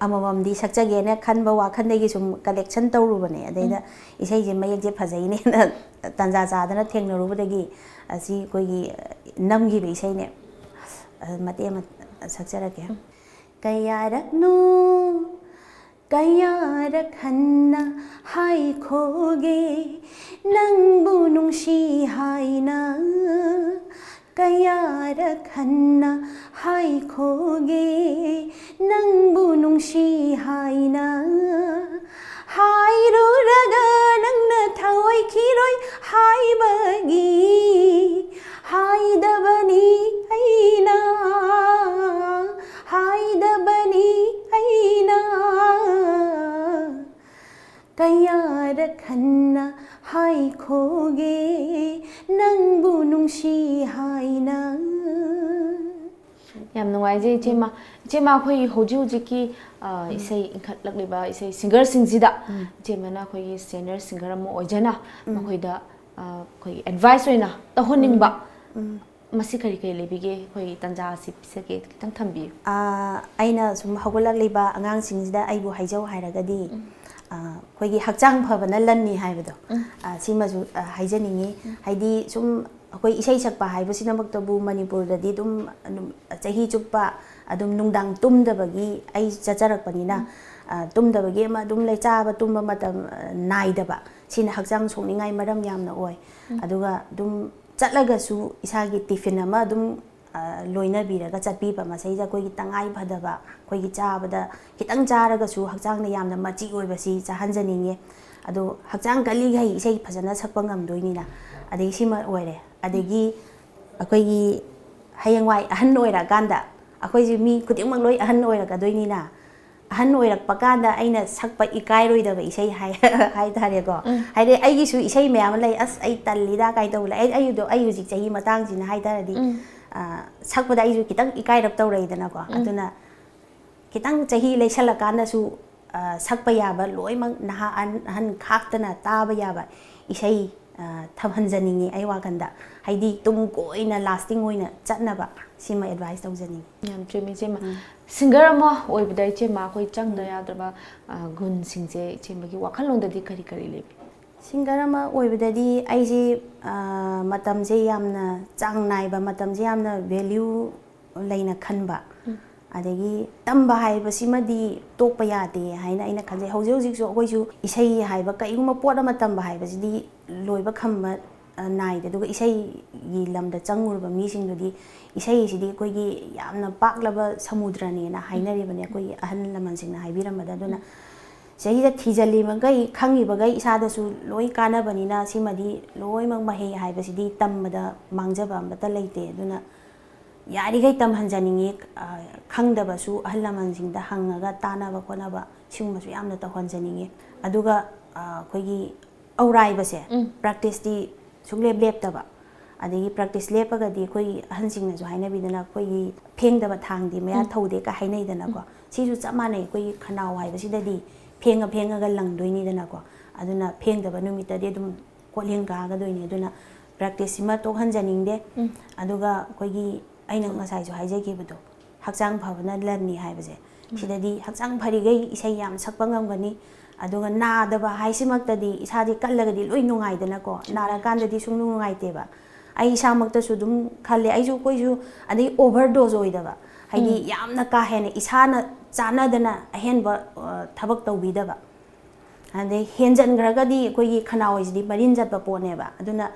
ꯑꯃꯃꯝꯗꯤ ꯁꯛꯆꯒꯦꯅ ꯈꯟꯕ ꯋꯥꯈꯜꯗꯒꯤ ꯁꯨꯝ ꯀꯂꯦꯛꯁꯟ ꯇꯧꯔꯨꯕꯅꯦ꯫ ꯑꯗꯩꯗ ꯏꯁꯩꯁꯦ ꯃꯌꯦꯛꯁꯦ ꯐꯖꯩꯅꯦꯅ ꯇꯥꯟꯖꯥ ꯆꯥꯗꯅ ꯊꯦꯡꯅꯔꯨꯕꯗꯒꯤ ꯑꯁꯤ ꯑꯩꯈꯣꯏꯒꯤ, ꯑ, ꯅꯝꯈꯤꯕ ꯏꯁꯩꯅꯦ꯫ ꯑ, ꯃꯇꯦꯛ ꯑꯃ ꯁꯛꯆꯔꯛꯀꯦ꯫ ꯀꯌꯥꯔꯛꯅꯣ, ꯀꯌꯥꯔꯛ ꯍꯟꯅ ꯍꯥꯏꯈꯣꯒꯦ, ꯅꯪꯕꯨ ꯅꯨꯡꯁꯤ ꯍꯥꯏꯅ? ꯀꯌꯥꯔꯛ ꯍꯟꯅ ꯍꯥꯏꯈꯣꯒꯦ, ꯅꯪꯕꯨ ꯅꯨꯡꯁꯤ ꯍꯥꯏꯅ? ꯍꯥꯏꯔꯨꯔꯒ ꯅꯪꯅ ꯊꯑꯣꯏꯈꯤꯔꯣꯏ ꯍꯥꯏꯕꯒꯤ ꯍꯥꯏꯗꯕꯅꯤ ꯑꯩꯅ, ꯍꯥꯏꯗꯕꯅꯤ ꯑꯩꯅ꯫ ꯀꯌꯥꯔꯛ ꯍꯟꯅ ꯍꯥꯏꯈꯣꯒꯦ, ꯅꯪꯕꯨ ꯅꯨꯡꯁꯤ ꯍꯥꯏꯅ? ꯌꯥꯝ ꯅꯨꯡꯉꯥꯏꯖꯩ, ꯏꯆꯦꯃ꯫ ꯏꯆꯦꯃ, ꯑꯩꯈꯣꯏꯒꯤ ꯍꯧꯖꯤꯛ ꯍꯧꯖꯤꯛꯀꯤ, ꯑ, ꯏꯁꯩ ꯏꯟꯈꯠꯂꯛꯂꯤꯕ ꯏꯁꯩ ꯁꯤꯡꯒꯔꯁꯤꯡꯁꯤꯗ ꯏꯆꯦꯃꯅ ꯑꯩꯈꯣꯏꯒꯤ ꯁꯦꯅꯤꯌꯔ ꯁꯤꯡꯒꯔ ꯑꯃ ꯑꯣꯏꯖꯅ ꯃꯈꯣꯏꯗ, ꯑ, ꯑꯩꯈꯣꯏꯒꯤ ꯑꯦꯗꯚꯥꯏꯁ ꯑꯣꯏꯅ ꯇꯧꯍꯟꯅꯤꯡꯕ ꯃꯁꯤ ꯀꯔꯤ ꯀꯔꯤ ꯂꯩꯕꯤꯒꯦ? ꯑꯩꯈꯣꯏ ꯇꯥꯟꯖꯥ ꯑꯁꯤ ꯄꯤꯖꯒꯦ, ꯈꯤꯇꯪ ꯊꯝꯕꯤꯌꯨ꯫ ꯑ, ꯑꯩꯅ ꯁꯨꯝ ꯍꯧꯒꯠꯂꯛꯂꯤꯕ ꯑꯉꯥꯡꯁꯤꯡꯁꯤꯗ ꯑꯩꯕꯨ ꯍꯥꯏꯖꯧ ꯍꯥꯏꯔꯒꯗꯤ, ꯑ, ꯑꯩꯈꯣꯏꯒꯤ ꯍꯛꯆꯥꯡ ꯐꯕꯅ ꯂꯟꯅꯤ ꯍꯥꯏꯕꯗꯣ, ꯑ, ꯁꯤꯃꯁꯨ, ꯑ, ꯍꯥꯏꯖꯅꯤꯡꯉꯤ꯫ ꯍꯥꯏꯗꯤ ꯁꯨꯝ ꯑꯩꯈꯣꯏ ꯏꯁꯩ ꯁꯛꯄ ꯍꯥꯏꯕꯁꯤꯅꯃꯛꯇꯕꯨ ꯃꯅꯤꯄꯨꯔꯗꯗꯤ ꯑꯗꯨꯝ, ꯑꯗꯨꯝ ꯆꯍꯤ ꯆꯨꯞꯄ ꯑꯗꯨꯝ ꯅꯨꯡꯗꯥꯡ ꯇꯨꯝꯗꯕꯒꯤ ꯑꯩ ꯆꯠꯆꯔꯛꯄꯅꯤꯅ, ꯑ, ꯇꯨꯝꯗꯕꯒꯤ ꯑꯃ ꯑꯗꯨꯝ ꯂꯩ, ꯆꯥꯕ ꯇꯨꯝꯕ ꯃꯇꯝ, ꯑ, ꯅꯥꯏꯗꯕ, ꯁꯤꯅ ꯍꯛꯆꯥꯡ ꯁꯣꯛꯅꯤꯡꯉꯥꯏ ꯃꯔꯝ ꯌꯥꯝꯅ ꯑꯣꯏ꯫ ꯑꯗꯨꯒ ꯑꯗꯨꯝ ꯆꯠꯂꯒꯁꯨ ꯏꯁꯥꯒꯤ ꯇꯤꯐꯤꯟ ꯑꯃ ꯑꯗꯨꯝ, ꯑ, ꯂꯣꯏꯅꯕꯤꯔꯒ ꯆꯠꯄꯤꯕ, ꯃꯁꯩꯗ ꯑꯩꯈꯣꯏꯒꯤ ꯇꯉꯥꯏ ꯐꯗꯕ, ꯑꯩꯈꯣꯏꯒꯤ ꯆꯥꯕꯗ ꯈꯤꯇꯪ ꯆꯥꯔꯒꯁꯨ ꯍꯛꯆꯥꯡꯗ ꯌꯥꯝꯅ ꯃꯆꯤ ꯑꯣꯏꯕꯁꯤ ꯆꯥꯍꯟꯖꯅꯤꯡꯉꯦ꯫ ꯑꯗꯣ ꯍꯛꯆꯥꯡ ꯀꯜꯂꯤꯈꯩ ꯏꯁꯩ ꯐꯖꯅ ꯁꯛꯄ ꯉꯝꯗꯣꯏꯅꯤꯅ꯫ ꯑꯗꯒꯤ ꯁꯤꯃ ꯑꯣꯏꯔꯦ꯫ ꯑꯗꯒꯤ ꯑꯩꯈꯣꯏꯒꯤ ꯍꯌꯦꯡꯋꯥꯏ ꯑꯍꯟ ꯑꯣꯏꯔꯛꯑꯀꯥꯟꯗ ꯑꯩꯈꯣꯏꯁꯦ ꯃꯤ ꯈꯨꯗꯤꯡꯃꯛ ꯂꯣꯏ ꯑꯍꯟ ꯑꯣꯏꯔꯛꯀꯗꯣꯏꯅꯤꯅ, ꯑꯍꯟ ꯑꯣꯏꯔꯛꯄ ꯀꯥꯟꯗ ꯑꯩꯅ ꯁꯛꯄ ꯏꯀꯥꯏꯔꯣꯏꯗꯕ ꯏꯁꯩ ꯍꯥꯏ-, ꯍꯥꯏꯇꯥꯔꯦꯀꯣ꯫ ꯍꯥꯏꯗꯤ ꯑꯩꯒꯤꯁꯨ ꯏꯁꯩ ꯃꯌꯥꯝ ꯑꯃ ꯂꯩ, "ꯑꯁ, ꯑꯩ ꯇꯜꯂꯤꯗ" ꯀꯥꯏꯅ ꯇꯧꯕ ꯂꯩ꯫ ꯑꯩ, ꯑꯩꯗꯣ, ꯑꯩ ꯍꯧꯖꯤꯛ ꯆꯍꯤ ꯃꯇꯥꯡꯁꯤꯅ ꯍꯥꯏꯇꯥꯔꯗꯤ, ꯑ, ꯁꯛꯄꯗ ꯑꯩꯁꯨ ꯈꯤꯇꯪ ꯏꯀꯥꯏꯔꯞ ꯇꯧꯔꯛꯏꯗꯅꯀꯣ꯫ ꯑꯗꯨꯅ ꯈꯤꯇꯪ ꯆꯍꯤ ꯂꯩꯁꯜꯂꯀꯥꯟꯗꯁꯨ, ꯑ, ꯁꯛꯄ ꯌꯥꯕ ꯂꯣꯏꯅꯃꯛ, ꯅꯍꯥ ꯑꯍꯟ, ꯑꯍꯟ ꯈꯥꯛꯇꯅ ꯇꯥꯕ ꯌꯥꯕ ꯏꯁꯩ, ꯑ, ꯊꯝꯍꯟꯖꯅꯤꯡꯉꯤ ꯑꯩ ꯋꯥꯈꯜꯗ꯫ ꯍꯥꯏꯗꯤ ꯇꯨꯡ ꯀꯣꯏꯅ lasting ꯑꯣꯏꯅ ꯆꯠꯅꯕ, ꯁꯤꯃ advice ꯇꯧꯖꯅꯤꯡꯉꯤ꯫ ꯌꯥꯝ ꯆꯨꯝꯃꯤ, ꯏꯆꯦꯃ꯫ Singer ꯑꯃ ꯑꯣꯏꯕꯗ, ꯏꯆꯦꯃ, ꯑꯩꯈꯣꯏ ꯆꯪꯗ ꯌꯥꯗ꯭ꯔꯕ, ꯑ, ꯒꯨꯟꯁꯤꯡꯁꯦ ꯏꯆꯦꯃꯒꯤ ꯋꯥꯈꯜꯂꯣꯟꯗꯗꯤ ꯀꯔꯤ ꯀꯔꯤ ꯂꯩꯕꯤ? Singer ꯑꯃ ꯑꯣꯏꯕꯗꯗꯤ ꯑꯩꯁꯤ, ꯑ, ꯃꯇꯝꯁꯦ ꯌꯥꯝꯅ ꯆꯥꯡ ꯅꯥꯏꯕ, ꯃꯇꯝꯁꯦ ꯌꯥꯝꯅ value ꯂꯩꯅ ꯈꯟꯕ꯫ ꯑꯗꯒꯤ ꯇꯝꯕ ꯍꯥꯏꯕꯁꯤꯃꯗꯤ ꯇꯣꯛꯄ ꯌꯥꯗꯦ ꯍꯥꯏꯅ ꯑꯩꯅ ꯈꯟꯖꯩ꯫ ꯍꯧꯖꯤꯛ ꯍꯧꯖꯤꯛꯁꯨ ꯑꯩꯈꯣꯏꯁꯨ ꯏꯁꯩ ꯍꯥꯏꯕ ꯀꯩꯒꯨꯝꯕ ꯄꯣꯠ ꯑꯃ ꯇꯝꯕ ꯍꯥꯏꯕꯁꯤꯗꯤ ꯂꯣꯏꯕ ꯈꯝꯕ, ꯑ, ꯅꯥꯏꯗꯦ꯫ ꯑꯗꯨꯒ ꯏꯁꯩꯒꯤ ꯂꯝꯗ ꯆꯪꯉꯨꯔꯕ ꯃꯤꯁꯤꯡꯗꯨꯗꯤ ꯏꯁꯩꯁꯤꯗꯤ ꯑꯩꯈꯣꯏꯒꯤ ꯌꯥꯝꯅ ꯄꯥꯛꯂꯕ ꯁꯃꯨꯗ꯭ꯔꯅꯦꯅ ꯍꯥꯏꯅꯔꯤꯕꯅꯦ ꯑꯩꯈꯣꯏꯒꯤ ꯑꯍꯜ ꯂꯃꯟꯁꯤꯡꯅ ꯍꯥꯏꯕꯤꯔꯝꯕꯗ꯫ ꯑꯗꯨꯅ ꯁꯤꯗꯩꯁꯤꯗ ꯊꯤꯖꯤꯜꯂꯤꯕꯈꯩ, ꯈꯪꯉꯤꯕꯈꯩ ꯏꯁꯥꯗꯁꯨ ꯂꯣꯏ ꯀꯥꯟꯅꯕꯅꯤꯅ ꯁꯤꯃꯗꯤ ꯂꯣꯏꯅꯃꯛ ꯃꯍꯩ ꯍꯥꯏꯕꯁꯤꯗꯤ ꯇꯝꯕꯗ ꯃꯥꯡꯖꯕ ꯑꯃꯠꯇ ꯂꯩꯇꯦ꯫ ꯑꯗꯨꯅ ꯌꯥꯔꯤꯈꯩ ꯇꯝꯍꯟꯖꯅꯤꯡꯉꯤ꯫ ꯑ, ꯈꯪꯗꯕꯁꯨ ꯑꯍꯜ ꯂꯃꯟꯁꯤꯡꯗ ꯍꯪꯉꯒ ꯇꯥꯟꯅꯕ ꯈꯣꯠꯅꯕ ꯁꯤꯒꯨꯝꯕꯁꯨ ꯌꯥꯝꯅ ꯇꯧꯍꯟꯖꯅꯤꯡꯉꯤ꯫ ꯑꯗꯨꯒ, ꯑ, ꯑꯩꯈꯣꯏꯒꯤ ꯑꯧꯔꯥꯏꯕꯁꯦ, practiceꯇꯤ ꯁꯨꯡꯂꯦꯞ ꯂꯦꯞꯇꯕ꯫ ꯑꯗꯒꯤ practice ꯂꯦꯞꯄꯒꯗꯤ ꯑꯩꯈꯣꯏꯒꯤ ꯑꯍꯟꯁꯤꯡꯅꯁꯨ ꯍꯥꯏꯅꯕꯤꯗꯅ ꯑꯩꯈꯣꯏꯒꯤ ꯐꯦꯡꯗꯕ ꯊꯥꯡꯗꯤ ꯃꯌꯥ ꯊꯧꯗꯦꯒ ꯍꯥꯏꯅꯩꯗꯅꯀꯣ꯫ ꯁꯤꯁꯨ ꯆꯞ ꯃꯥꯟꯅꯩ꯫ ꯑꯩꯈꯣꯏꯒꯤ ꯈꯅꯥꯎ ꯍꯥꯏꯕꯁꯤꯗꯗꯤ ꯐꯦꯡꯉ ꯐꯦꯡꯉꯒ ꯂꯪꯗꯣꯏꯅꯤꯗꯅꯀꯣ꯫ ꯑꯗꯨꯅ ꯐꯦꯡꯗꯕ ꯅꯨꯃꯤꯠꯇꯗꯤ ꯑꯗꯨꯝ ꯀꯣꯜꯍꯦꯡ ꯀꯥꯒꯗꯣꯏꯅꯤ꯫ ꯑꯗꯨꯅ practiceꯁꯤꯃ ꯇꯣꯛꯍꯟꯖꯅꯤꯡꯗꯦ꯫ ꯑꯗꯨꯒ ꯑꯩꯈꯣꯏꯒꯤ, ꯑꯩꯅ ꯉꯁꯥꯏꯁꯨ ꯍꯥꯏꯖꯈꯤꯕꯗꯣ, ꯍꯛꯆꯥꯡ ꯐꯕꯅ ꯂꯟꯅꯤ ꯍꯥꯏꯕꯁꯦ, ꯁꯤꯗꯗꯤ ꯍꯛꯆꯥꯡ ꯐꯔꯤꯈꯩ ꯏꯁꯩ ꯌꯥꯝ ꯁꯛꯄ ꯉꯝꯒꯅꯤ꯫ ꯑꯗꯨꯒ ꯅꯥꯗꯕ ꯍꯥꯏꯁꯤꯃꯛꯇꯗꯤ ꯏꯁꯥꯗꯤ ꯀꯜꯂꯒꯗꯤ ꯂꯣꯏ ꯅꯨꯡꯉꯥꯏꯗꯅꯀꯣ, ꯅꯥꯔꯀꯥꯟꯗꯗꯤ ꯁꯨꯡꯅꯨꯡ ꯅꯨꯡꯉꯥꯏꯇꯦꯕ꯫ ꯑꯩ ꯏꯁꯥꯃꯛꯇꯁꯨ ꯑꯗꯨꯝ ꯈꯜꯂꯦ, ꯑꯩꯁꯨ, ꯑꯩꯈꯣꯏꯁꯨ꯫ ꯑꯗꯩ overdose ꯑꯣꯏꯗꯕ, ꯍꯥꯏꯗꯤ ꯌꯥꯝꯅ ꯀꯥ ꯍꯦꯟꯅ ꯏꯁꯥꯅ ꯆꯥꯟꯅꯗꯅ ꯑꯍꯦꯟꯕ, ꯑ, ꯊꯕꯛ ꯇꯧꯕꯤꯗꯕ꯫ ꯑꯗꯩ ꯍꯦꯟꯖꯟꯈ꯭ꯔꯒꯗꯤ ꯑꯩꯈꯣꯏꯒꯤ ꯈꯅꯥꯎ ꯍꯥꯏꯁꯤꯗꯤ ꯃꯔꯤꯟ ꯆꯠꯄ ꯄꯣꯠꯅꯦꯕ꯫ ꯑꯗꯨꯅ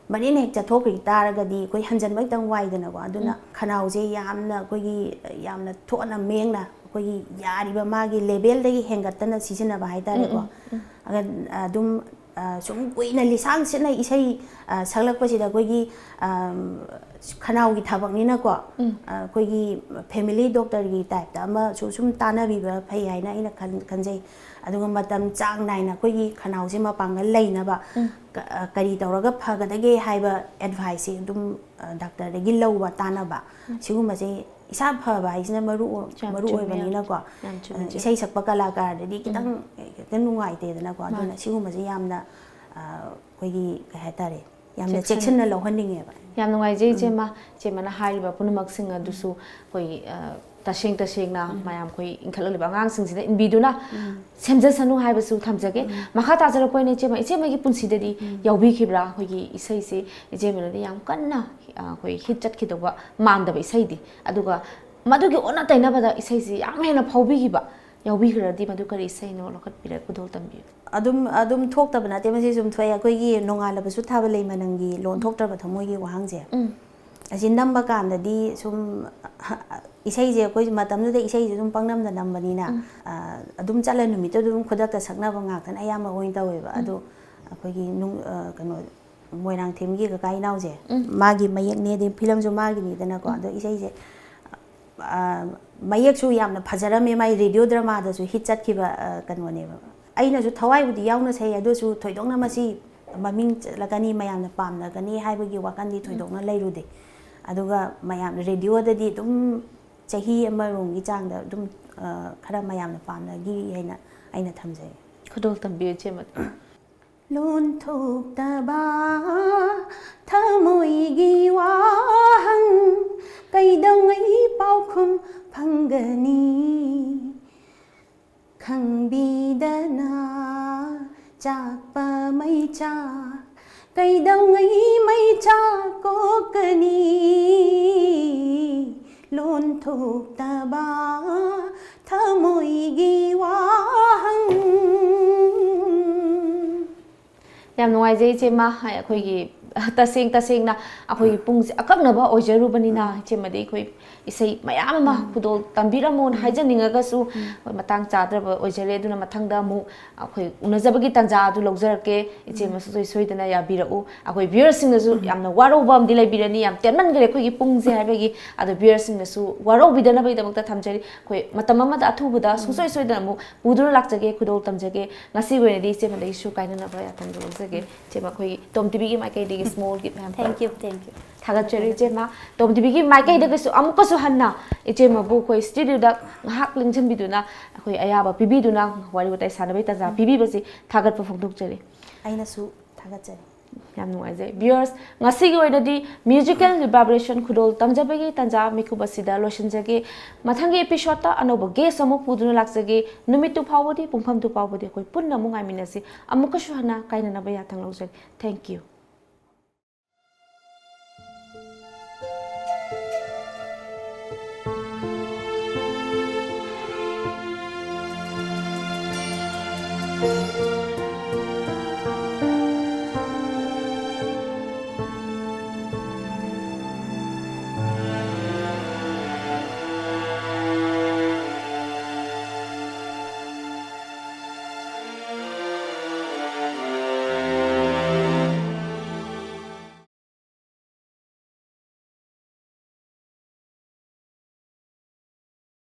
ꯃꯔꯤꯟ ꯍꯦꯛ ꯆꯠꯊꯣꯛꯈꯤ ꯇꯥꯔꯒꯗꯤ ꯑꯩꯈꯣꯏ ꯍꯟꯖꯟꯕ ꯈꯤꯇꯪ ꯋꯥꯏꯗꯅꯀꯣ꯫ ꯑꯗꯨꯅ ꯈꯅꯥꯎꯁꯦ ꯌꯥꯝꯅ ꯑꯩꯈꯣꯏꯒꯤ, ꯌꯥꯝꯅ ꯊꯣꯠꯅ ꯃꯦꯡꯅ ꯑꯩꯈꯣꯏꯒꯤ ꯌꯥꯔꯤꯕ ꯃꯥꯒꯤ levelꯗꯒꯤ ꯍꯦꯟꯒꯠꯇꯅ ꯁꯤꯖꯤꯟꯅꯕ ꯍꯥꯏꯇꯥꯔꯦꯀꯣ꯫ ꯑꯗ ꯑꯗꯨꯝ ꯑ, ꯁꯨꯝ ꯀꯨꯏꯅ ꯂꯤꯁꯥꯡ ꯁꯤꯠꯅ ꯏꯁꯩ, ꯑ, ꯁꯛꯂꯛꯄꯁꯤꯗ ꯑꯩꯈꯣꯏꯒꯤ, ꯑꯝ, ꯈꯅꯥꯎꯒꯤ ꯊꯕꯛꯅꯤꯅꯀꯣ, ꯑ, ꯑꯩꯈꯣꯏꯒꯤ ꯐꯦꯃꯤꯂꯤ ꯗꯣꯛꯇꯔꯒꯤ ꯇꯥꯏꯞꯇ ꯑꯃꯁꯨ ꯁꯨꯝ ꯇꯥꯟꯅꯕꯤꯕ ꯐꯩ ꯍꯥꯏꯅ ꯑꯩꯅ ꯈꯟ-, ꯈꯟꯖꯩ꯫ ꯑꯗꯨꯒ ꯃꯇꯝ ꯆꯥꯡ ꯅꯥꯏꯅ ꯑꯩꯈꯣꯏꯒꯤ ꯈꯅꯥꯎꯁꯦ ꯃꯄꯥꯡꯒꯜ ꯂꯩꯅꯕ ꯀ-, ꯑ, ꯀꯔꯤ ꯇꯧꯔꯒ ꯐꯒꯗꯒꯦ ꯍꯥꯏꯕ ꯑꯦꯗꯚꯥꯏꯁꯁꯤ ꯑꯗꯨꯝ, ꯑ, ꯗꯥꯛꯇꯔꯗꯒꯤ ꯂꯧꯕ, ꯇꯥꯟꯅꯕ, ꯁꯤꯒꯨꯝꯕꯁꯦ ꯏꯁꯥ ꯐꯕ ꯍꯥꯏꯁꯤꯅ ꯃꯔꯨ ꯑꯣꯏ-, ꯌꯥꯝ ꯃꯔꯨ ꯆꯨꯝꯃꯦ, ꯌꯥꯝ, ꯑꯣꯏꯕꯅꯤꯅꯀꯣ꯫ ꯌꯥꯝ ꯆꯨꯝꯃꯦ, ꯑ, ꯆꯦ꯫ ꯏꯁꯩ ꯁꯛꯄ ꯀꯂꯥꯀꯥꯔꯗꯗꯤ ꯈꯤꯇꯪ ꯍꯦꯛꯇ ꯅꯨꯡꯉꯥꯏꯇꯦꯗꯅꯀꯣ꯫ ꯑꯗꯨꯅ ꯃꯥꯅꯦ꯫ ꯁꯤꯒꯨꯝꯕꯁꯦ ꯌꯥꯝꯅ, ꯑ, ꯑꯩꯈꯣꯏꯒꯤ ꯀꯩ ꯍꯥꯏꯇꯥꯔꯦ, ꯌꯥꯝꯅ ꯆꯦꯛꯁꯤꯟ-, ꯆꯦꯛꯁꯤꯟꯅ ꯂꯧꯍꯟꯅꯤꯡꯉꯦꯕ꯫ ꯌꯥꯝ ꯅꯨꯡꯉꯥꯏꯖꯩ, ꯏꯆꯦꯃ꯫ ꯏꯆꯦꯃꯅ ꯍꯥꯏꯔꯤꯕ ꯄꯨꯝꯅꯃꯛꯁꯤꯡ ꯑꯗꯨꯁꯨ ꯑꯩꯈꯣꯏ, ꯑ, ꯇꯁꯦꯡ ꯇꯁꯦꯡꯅ ꯃꯌꯥꯝ ꯑꯩꯈꯣꯏ ꯏꯟꯈꯠꯂꯛꯂꯤꯕ ꯑꯉꯥꯡꯁꯤꯡꯁꯤꯗ ꯏꯟꯕꯤꯗꯨꯅ ꯁꯦꯝꯖꯁꯅꯨ ꯍꯥꯏꯕꯁꯨ ꯊꯝꯖꯒꯦ꯫ ꯃꯈꯥ ꯇꯥꯖꯔꯛꯄ ꯑꯣꯏꯅ ꯏꯆꯦꯃ, ꯏꯆꯦꯃꯒꯤ ꯄꯨꯟꯁꯤꯗꯗꯤ ꯌꯥꯎꯕꯤꯈꯤꯕ꯭ꯔꯥ? ꯑꯩꯈꯣꯏꯒꯤ ꯏꯁꯩꯁꯤ ꯏꯆꯦꯃꯅꯗꯤ ꯌꯥꯝ ꯀꯟꯅ, ꯑ, ꯑꯩꯈꯣꯏ ꯍꯤꯠ ꯆꯠꯈꯤꯗꯧꯕ ꯃꯥꯟꯗꯕ ꯏꯁꯩꯗꯤ, ꯑꯗꯨꯒ ꯃꯗꯨꯒꯤ ꯑꯣꯟꯅ ꯇꯩꯅꯕꯗ ꯏꯁꯩꯁꯤ ꯌꯥꯝ ꯍꯦꯟꯅ ꯐꯥꯎꯕꯤꯈꯤꯕ ꯌꯥꯎꯕꯤꯈ꯭ꯔꯗꯤ, ꯃꯗꯨ ꯀꯔꯤ ꯏꯁꯩꯅꯣ? ꯂꯧꯈꯠꯄꯤꯔꯒ ꯈꯨꯗꯣꯜ ꯇꯝꯕꯤꯌꯨ꯫ ꯑꯗꯨꯝ, ꯑꯗꯨꯝ ꯊꯣꯛꯇꯕ ꯅꯠꯇꯦ, ꯃꯁꯤ ꯁꯨꯝ ꯊꯣꯛꯑꯦ꯫ ꯑꯩꯈꯣꯏꯒꯤ "ꯅꯣꯡꯉꯥꯜꯂꯕꯁꯨ ꯊꯥꯕ ꯂꯩ ꯃꯅꯝꯒꯤ" ꯂꯣꯟ ꯊꯣꯛꯇ꯭ꯔꯕ ꯊꯃꯣꯏꯒꯤ ꯋꯥꯍꯪꯁꯦ꯫ ꯎꯝ꯫ ꯑꯁꯤ ꯅꯝꯕ ꯀꯥꯟꯗꯗꯤ ꯁꯨꯝ, ꯏꯁꯩꯁꯦ ꯑꯩꯈꯣꯏ ꯃꯇꯝꯗꯨꯗ ꯏꯁꯩꯁꯦ ꯑꯗꯨꯝ ꯄꯪꯅꯝꯗ ꯅꯝꯕꯅꯤꯅ, ꯎꯝ꯫ ꯑ, ꯑꯗꯨꯝ ꯆꯠꯂ ꯅꯨꯃꯤꯠꯇꯨ ꯑꯗꯨꯝ ꯈꯨꯗꯛꯇ ꯁꯛꯅꯕ ꯉꯥꯛꯇꯅ ꯑꯌꯥꯝꯕ ꯑꯣꯏꯅ ꯇꯧꯋꯦꯕ꯫ ꯎꯝ꯫ ꯑꯗꯣ ꯑꯩꯈꯣꯏꯒꯤ ꯅꯨꯡ-, ꯑ, ꯀꯩꯅꯣ, ꯃꯣꯏꯔꯥꯡꯊꯦꯝꯒꯤ ꯀꯀꯥ ꯏꯅꯥꯎꯁꯦ, ꯎꯝ꯫ ꯃꯥꯒꯤ ꯃꯌꯦꯛꯅꯦ, ꯑꯗꯩ ꯐꯤꯂꯝꯁꯨ ꯃꯥꯒꯤꯅꯤꯗꯅꯀꯣ꯫ ꯎꯝ꯫ ꯑꯗꯣ ꯏꯁꯩꯁꯦ, ꯑ, ꯃꯌꯦꯛꯁꯨ ꯌꯥꯝꯅ ꯐꯖꯔꯝꯃꯦ, ꯃꯥꯒꯤ ꯔꯦꯗꯤꯑꯣ ꯗ꯭ꯔꯃꯥꯗꯁꯨ ꯍꯤꯠ ꯆꯠꯈꯤꯕ, ꯑ, ꯀꯩꯅꯣꯅꯦꯕ꯫ ꯑꯩꯅꯁꯨ ꯊꯋꯥꯏꯕꯨꯗꯤ ꯌꯥꯎꯅ ꯁꯛꯏ, ꯑꯗꯨꯁꯨ ꯊꯣꯏꯗꯣꯛꯅ ꯃꯁꯤ ꯃꯃꯤꯡ ꯆꯠꯂꯒꯅꯤ, ꯃꯌꯥꯝꯅ ꯄꯥꯝꯅꯒꯅꯤ ꯍꯥꯏꯕꯒꯤ ꯋꯥꯈꯜꯗꯤ ꯎꯝ꯫ ꯊꯣꯏꯗꯣꯛꯅ ꯂꯩꯔꯨꯗꯦ꯫ ꯑꯗꯨꯒ ꯃꯌꯥꯝ ꯔꯦꯗꯤꯑꯣꯗꯗꯤ ꯑꯗꯨꯝ ꯆꯍꯤ ꯑꯃꯔꯣꯝꯒꯤ ꯆꯥꯡꯗ ꯑꯗꯨꯝ, ꯑ, ꯈꯔ ꯃꯌꯥꯝꯅ ꯄꯥꯝꯅꯈꯤ ꯍꯥꯏꯅ ꯑꯩꯅ ꯊꯝꯖꯩ꯫ ꯈꯨꯗꯣꯜ ꯇꯝꯕꯤꯌꯨ, ꯏꯆꯦꯃ꯫ ꯂꯣꯟꯊꯣꯛꯇꯕ ꯊꯃꯣꯏꯒꯤ ꯋꯥꯍꯪ ꯀꯩꯗꯧꯉꯩ ꯄꯥꯎꯈꯨꯝ ꯐꯪꯒꯅꯤ? ꯈꯪꯕꯤꯗꯅ ꯆꯥꯛꯄ ꯃꯩꯆꯥꯛ ꯀꯩꯗꯧꯉꯩ ꯃꯩꯆꯥꯛ ꯀꯣꯛꯀꯅꯤ? ꯂꯣꯟꯊꯣꯛꯇꯕ ꯊꯃꯣꯏꯒꯤ ꯋꯥꯍꯪ꯫ ꯌꯥꯝ ꯅꯨꯡꯉꯥꯏꯖꯩ, ꯏꯆꯦꯃ꯫ ꯑꯩꯈꯣꯏꯒꯤ ꯇꯁꯦꯡ ꯇꯁꯦꯡꯅ ꯑꯩꯈꯣꯏꯒꯤ ꯄꯨꯡꯁꯦ ꯑꯀꯛꯅꯕ ꯑꯣꯏꯖꯔꯨꯕꯅꯤꯅ ꯏꯆꯦꯃꯗꯤ ꯑꯩꯈꯣꯏ ꯏꯁꯩ ꯃꯌꯥꯝ ꯑꯃ ꯈꯨꯗꯣꯜ ꯇꯝꯕꯤꯔꯝꯃꯣꯅ ꯍꯥꯏꯖꯅꯤꯡꯉꯒꯁꯨ ꯍꯣꯏ, ꯃꯇꯥꯡ ꯆꯥꯗ꯭ꯔꯕ ꯑꯣꯏꯖꯔꯦ꯫ ꯑꯗꯨꯅ ꯃꯊꯪꯗ ꯑꯃꯨꯛ ꯑꯩꯈꯣꯏ ꯎꯅꯖꯕꯒꯤ ꯇꯥꯟꯖꯥ ꯑꯗꯨ ꯂꯧꯖꯔꯛꯀꯦ꯫ ꯏꯆꯦꯃ ꯁꯨꯡꯁꯣꯏ ꯁꯣꯏꯗꯅ ꯌꯥꯕꯤꯔꯛꯎ꯫ ꯑꯩꯈꯣꯏ ꯚ꯭ꯌꯨꯋꯔꯁꯤꯡꯅꯁꯨ ꯌꯥꯝꯅ ꯋꯥꯔꯧꯕ ꯑꯃꯗꯤ ꯂꯩꯕꯤꯔꯅꯤ, ꯌꯥꯝ ꯇꯦꯟꯃꯟꯈ꯭ꯔꯦ ꯑꯩꯈꯣꯏꯒꯤ ꯄꯨꯡꯁꯦ ꯍꯥꯏꯕꯒꯤ꯫ ꯑꯗꯣ ꯚ꯭ꯌꯨꯋꯔꯁꯤꯡꯅꯁꯨ ꯋꯥꯔꯧꯕꯤꯗꯅꯕꯒꯤꯗꯃꯛꯇ ꯊꯝꯖꯔꯤ꯫ ꯑꯩꯈꯣꯏ ꯃꯇꯝ ꯑꯃꯗ ꯑꯊꯨꯕꯗ ꯁꯨꯡꯁꯣꯏ ꯁꯣꯏꯗꯅ ꯑꯃꯨꯛ ꯄꯨꯗꯨꯅ ꯂꯥꯛꯆꯒꯦ, ꯈꯨꯗꯣꯜ ꯇꯝꯖꯒꯦ꯫ ꯉꯁꯤꯒꯤ ꯑꯣꯏꯅꯗꯤ ꯏꯆꯦꯃꯗꯒꯤꯁꯨ ꯀꯥꯏꯅꯅꯕ ꯌꯥꯊꯪꯗꯣ ꯂꯧꯖꯒꯦ꯫ ꯏꯆꯦꯃ, ꯑꯩꯈꯣꯏꯒꯤ ꯇꯣꯝ ꯇꯤꯚꯤꯒꯤ ꯃꯥꯏꯀꯩꯗꯒꯤ small gift hamper. Thank you, thank you. ꯊꯥꯒꯠꯆꯔꯤ ꯏꯆꯦꯃ꯫ ꯇꯣꯝ ꯇꯤꯚꯤꯒꯤ ꯃꯥꯏꯀꯩꯗꯒꯤꯁꯨ ꯑꯃꯨꯛꯀꯁꯨ ꯍꯟꯅ ꯏꯆꯦꯃꯕꯨ ꯑꯩꯈꯣꯏ ꯁ꯭ꯇꯨꯗꯤꯑꯣꯗ ꯉꯥꯏꯍꯥꯛ ꯂꯦꯡꯁꯤꯟꯕꯤꯗꯨꯅ, ꯑꯩꯈꯣꯏ ꯑꯌꯥꯕ ꯄꯤꯕꯤꯗꯨꯅ ꯋꯥꯔꯤ ꯋꯥꯇꯥꯏ ꯁꯥꯟꯅꯕꯒꯤ ꯇꯥꯟꯖꯥ ꯄꯤꯕꯤꯕꯁꯤ ꯊꯥꯒꯠꯄ ꯐꯣꯡꯗꯣꯛꯆꯔꯤ꯫ ꯑꯩꯅꯁꯨ ꯊꯥꯒꯠꯆꯔꯤ꯫ ꯌꯥꯝ ꯅꯨꯡꯉꯥꯏꯖꯩ꯫ ꯚ꯭ꯌꯨꯋꯔꯁ, ꯉꯁꯤꯒꯤ ꯑꯣꯏꯅꯗꯤ ꯃ꯭ꯌꯨꯖꯤꯀꯦꯜ ꯚꯥꯏꯕ꯭ꯔꯦꯁꯟ ꯈꯨꯗꯣꯜ ꯇꯝꯖꯕꯒꯤ ꯇꯥꯟꯖꯥ ꯃꯤꯀꯨꯞ ꯑꯁꯤꯗ ꯂꯣꯏꯁꯤꯟꯖꯒꯦ꯫ ꯃꯊꯪꯒꯤ ꯑꯦꯄꯤꯁꯣꯗꯇ ꯑꯅꯧꯕ ꯒꯦꯁ ꯑꯃꯨꯛ ꯄꯨꯗꯨꯅ ꯂꯥꯛꯆꯒꯦ꯫ ꯅꯨꯃꯤꯠꯇꯨ ꯐꯥꯎꯕꯗꯤ, ꯄꯨꯡꯐꯝꯗꯨ ꯐꯥꯎꯕꯗꯤ ꯑꯩꯈꯣꯏ ꯄꯨꯟꯅ ꯑꯃꯨꯛ ꯉꯥꯏꯃꯤꯟꯅꯁꯤ꯫ ꯑꯃꯨꯛꯀꯁꯨ ꯍꯟꯅ ꯀꯥꯏꯅꯅꯕ ꯌꯥꯊꯪ ꯂꯧꯖꯒꯦ꯫ Thank you꯫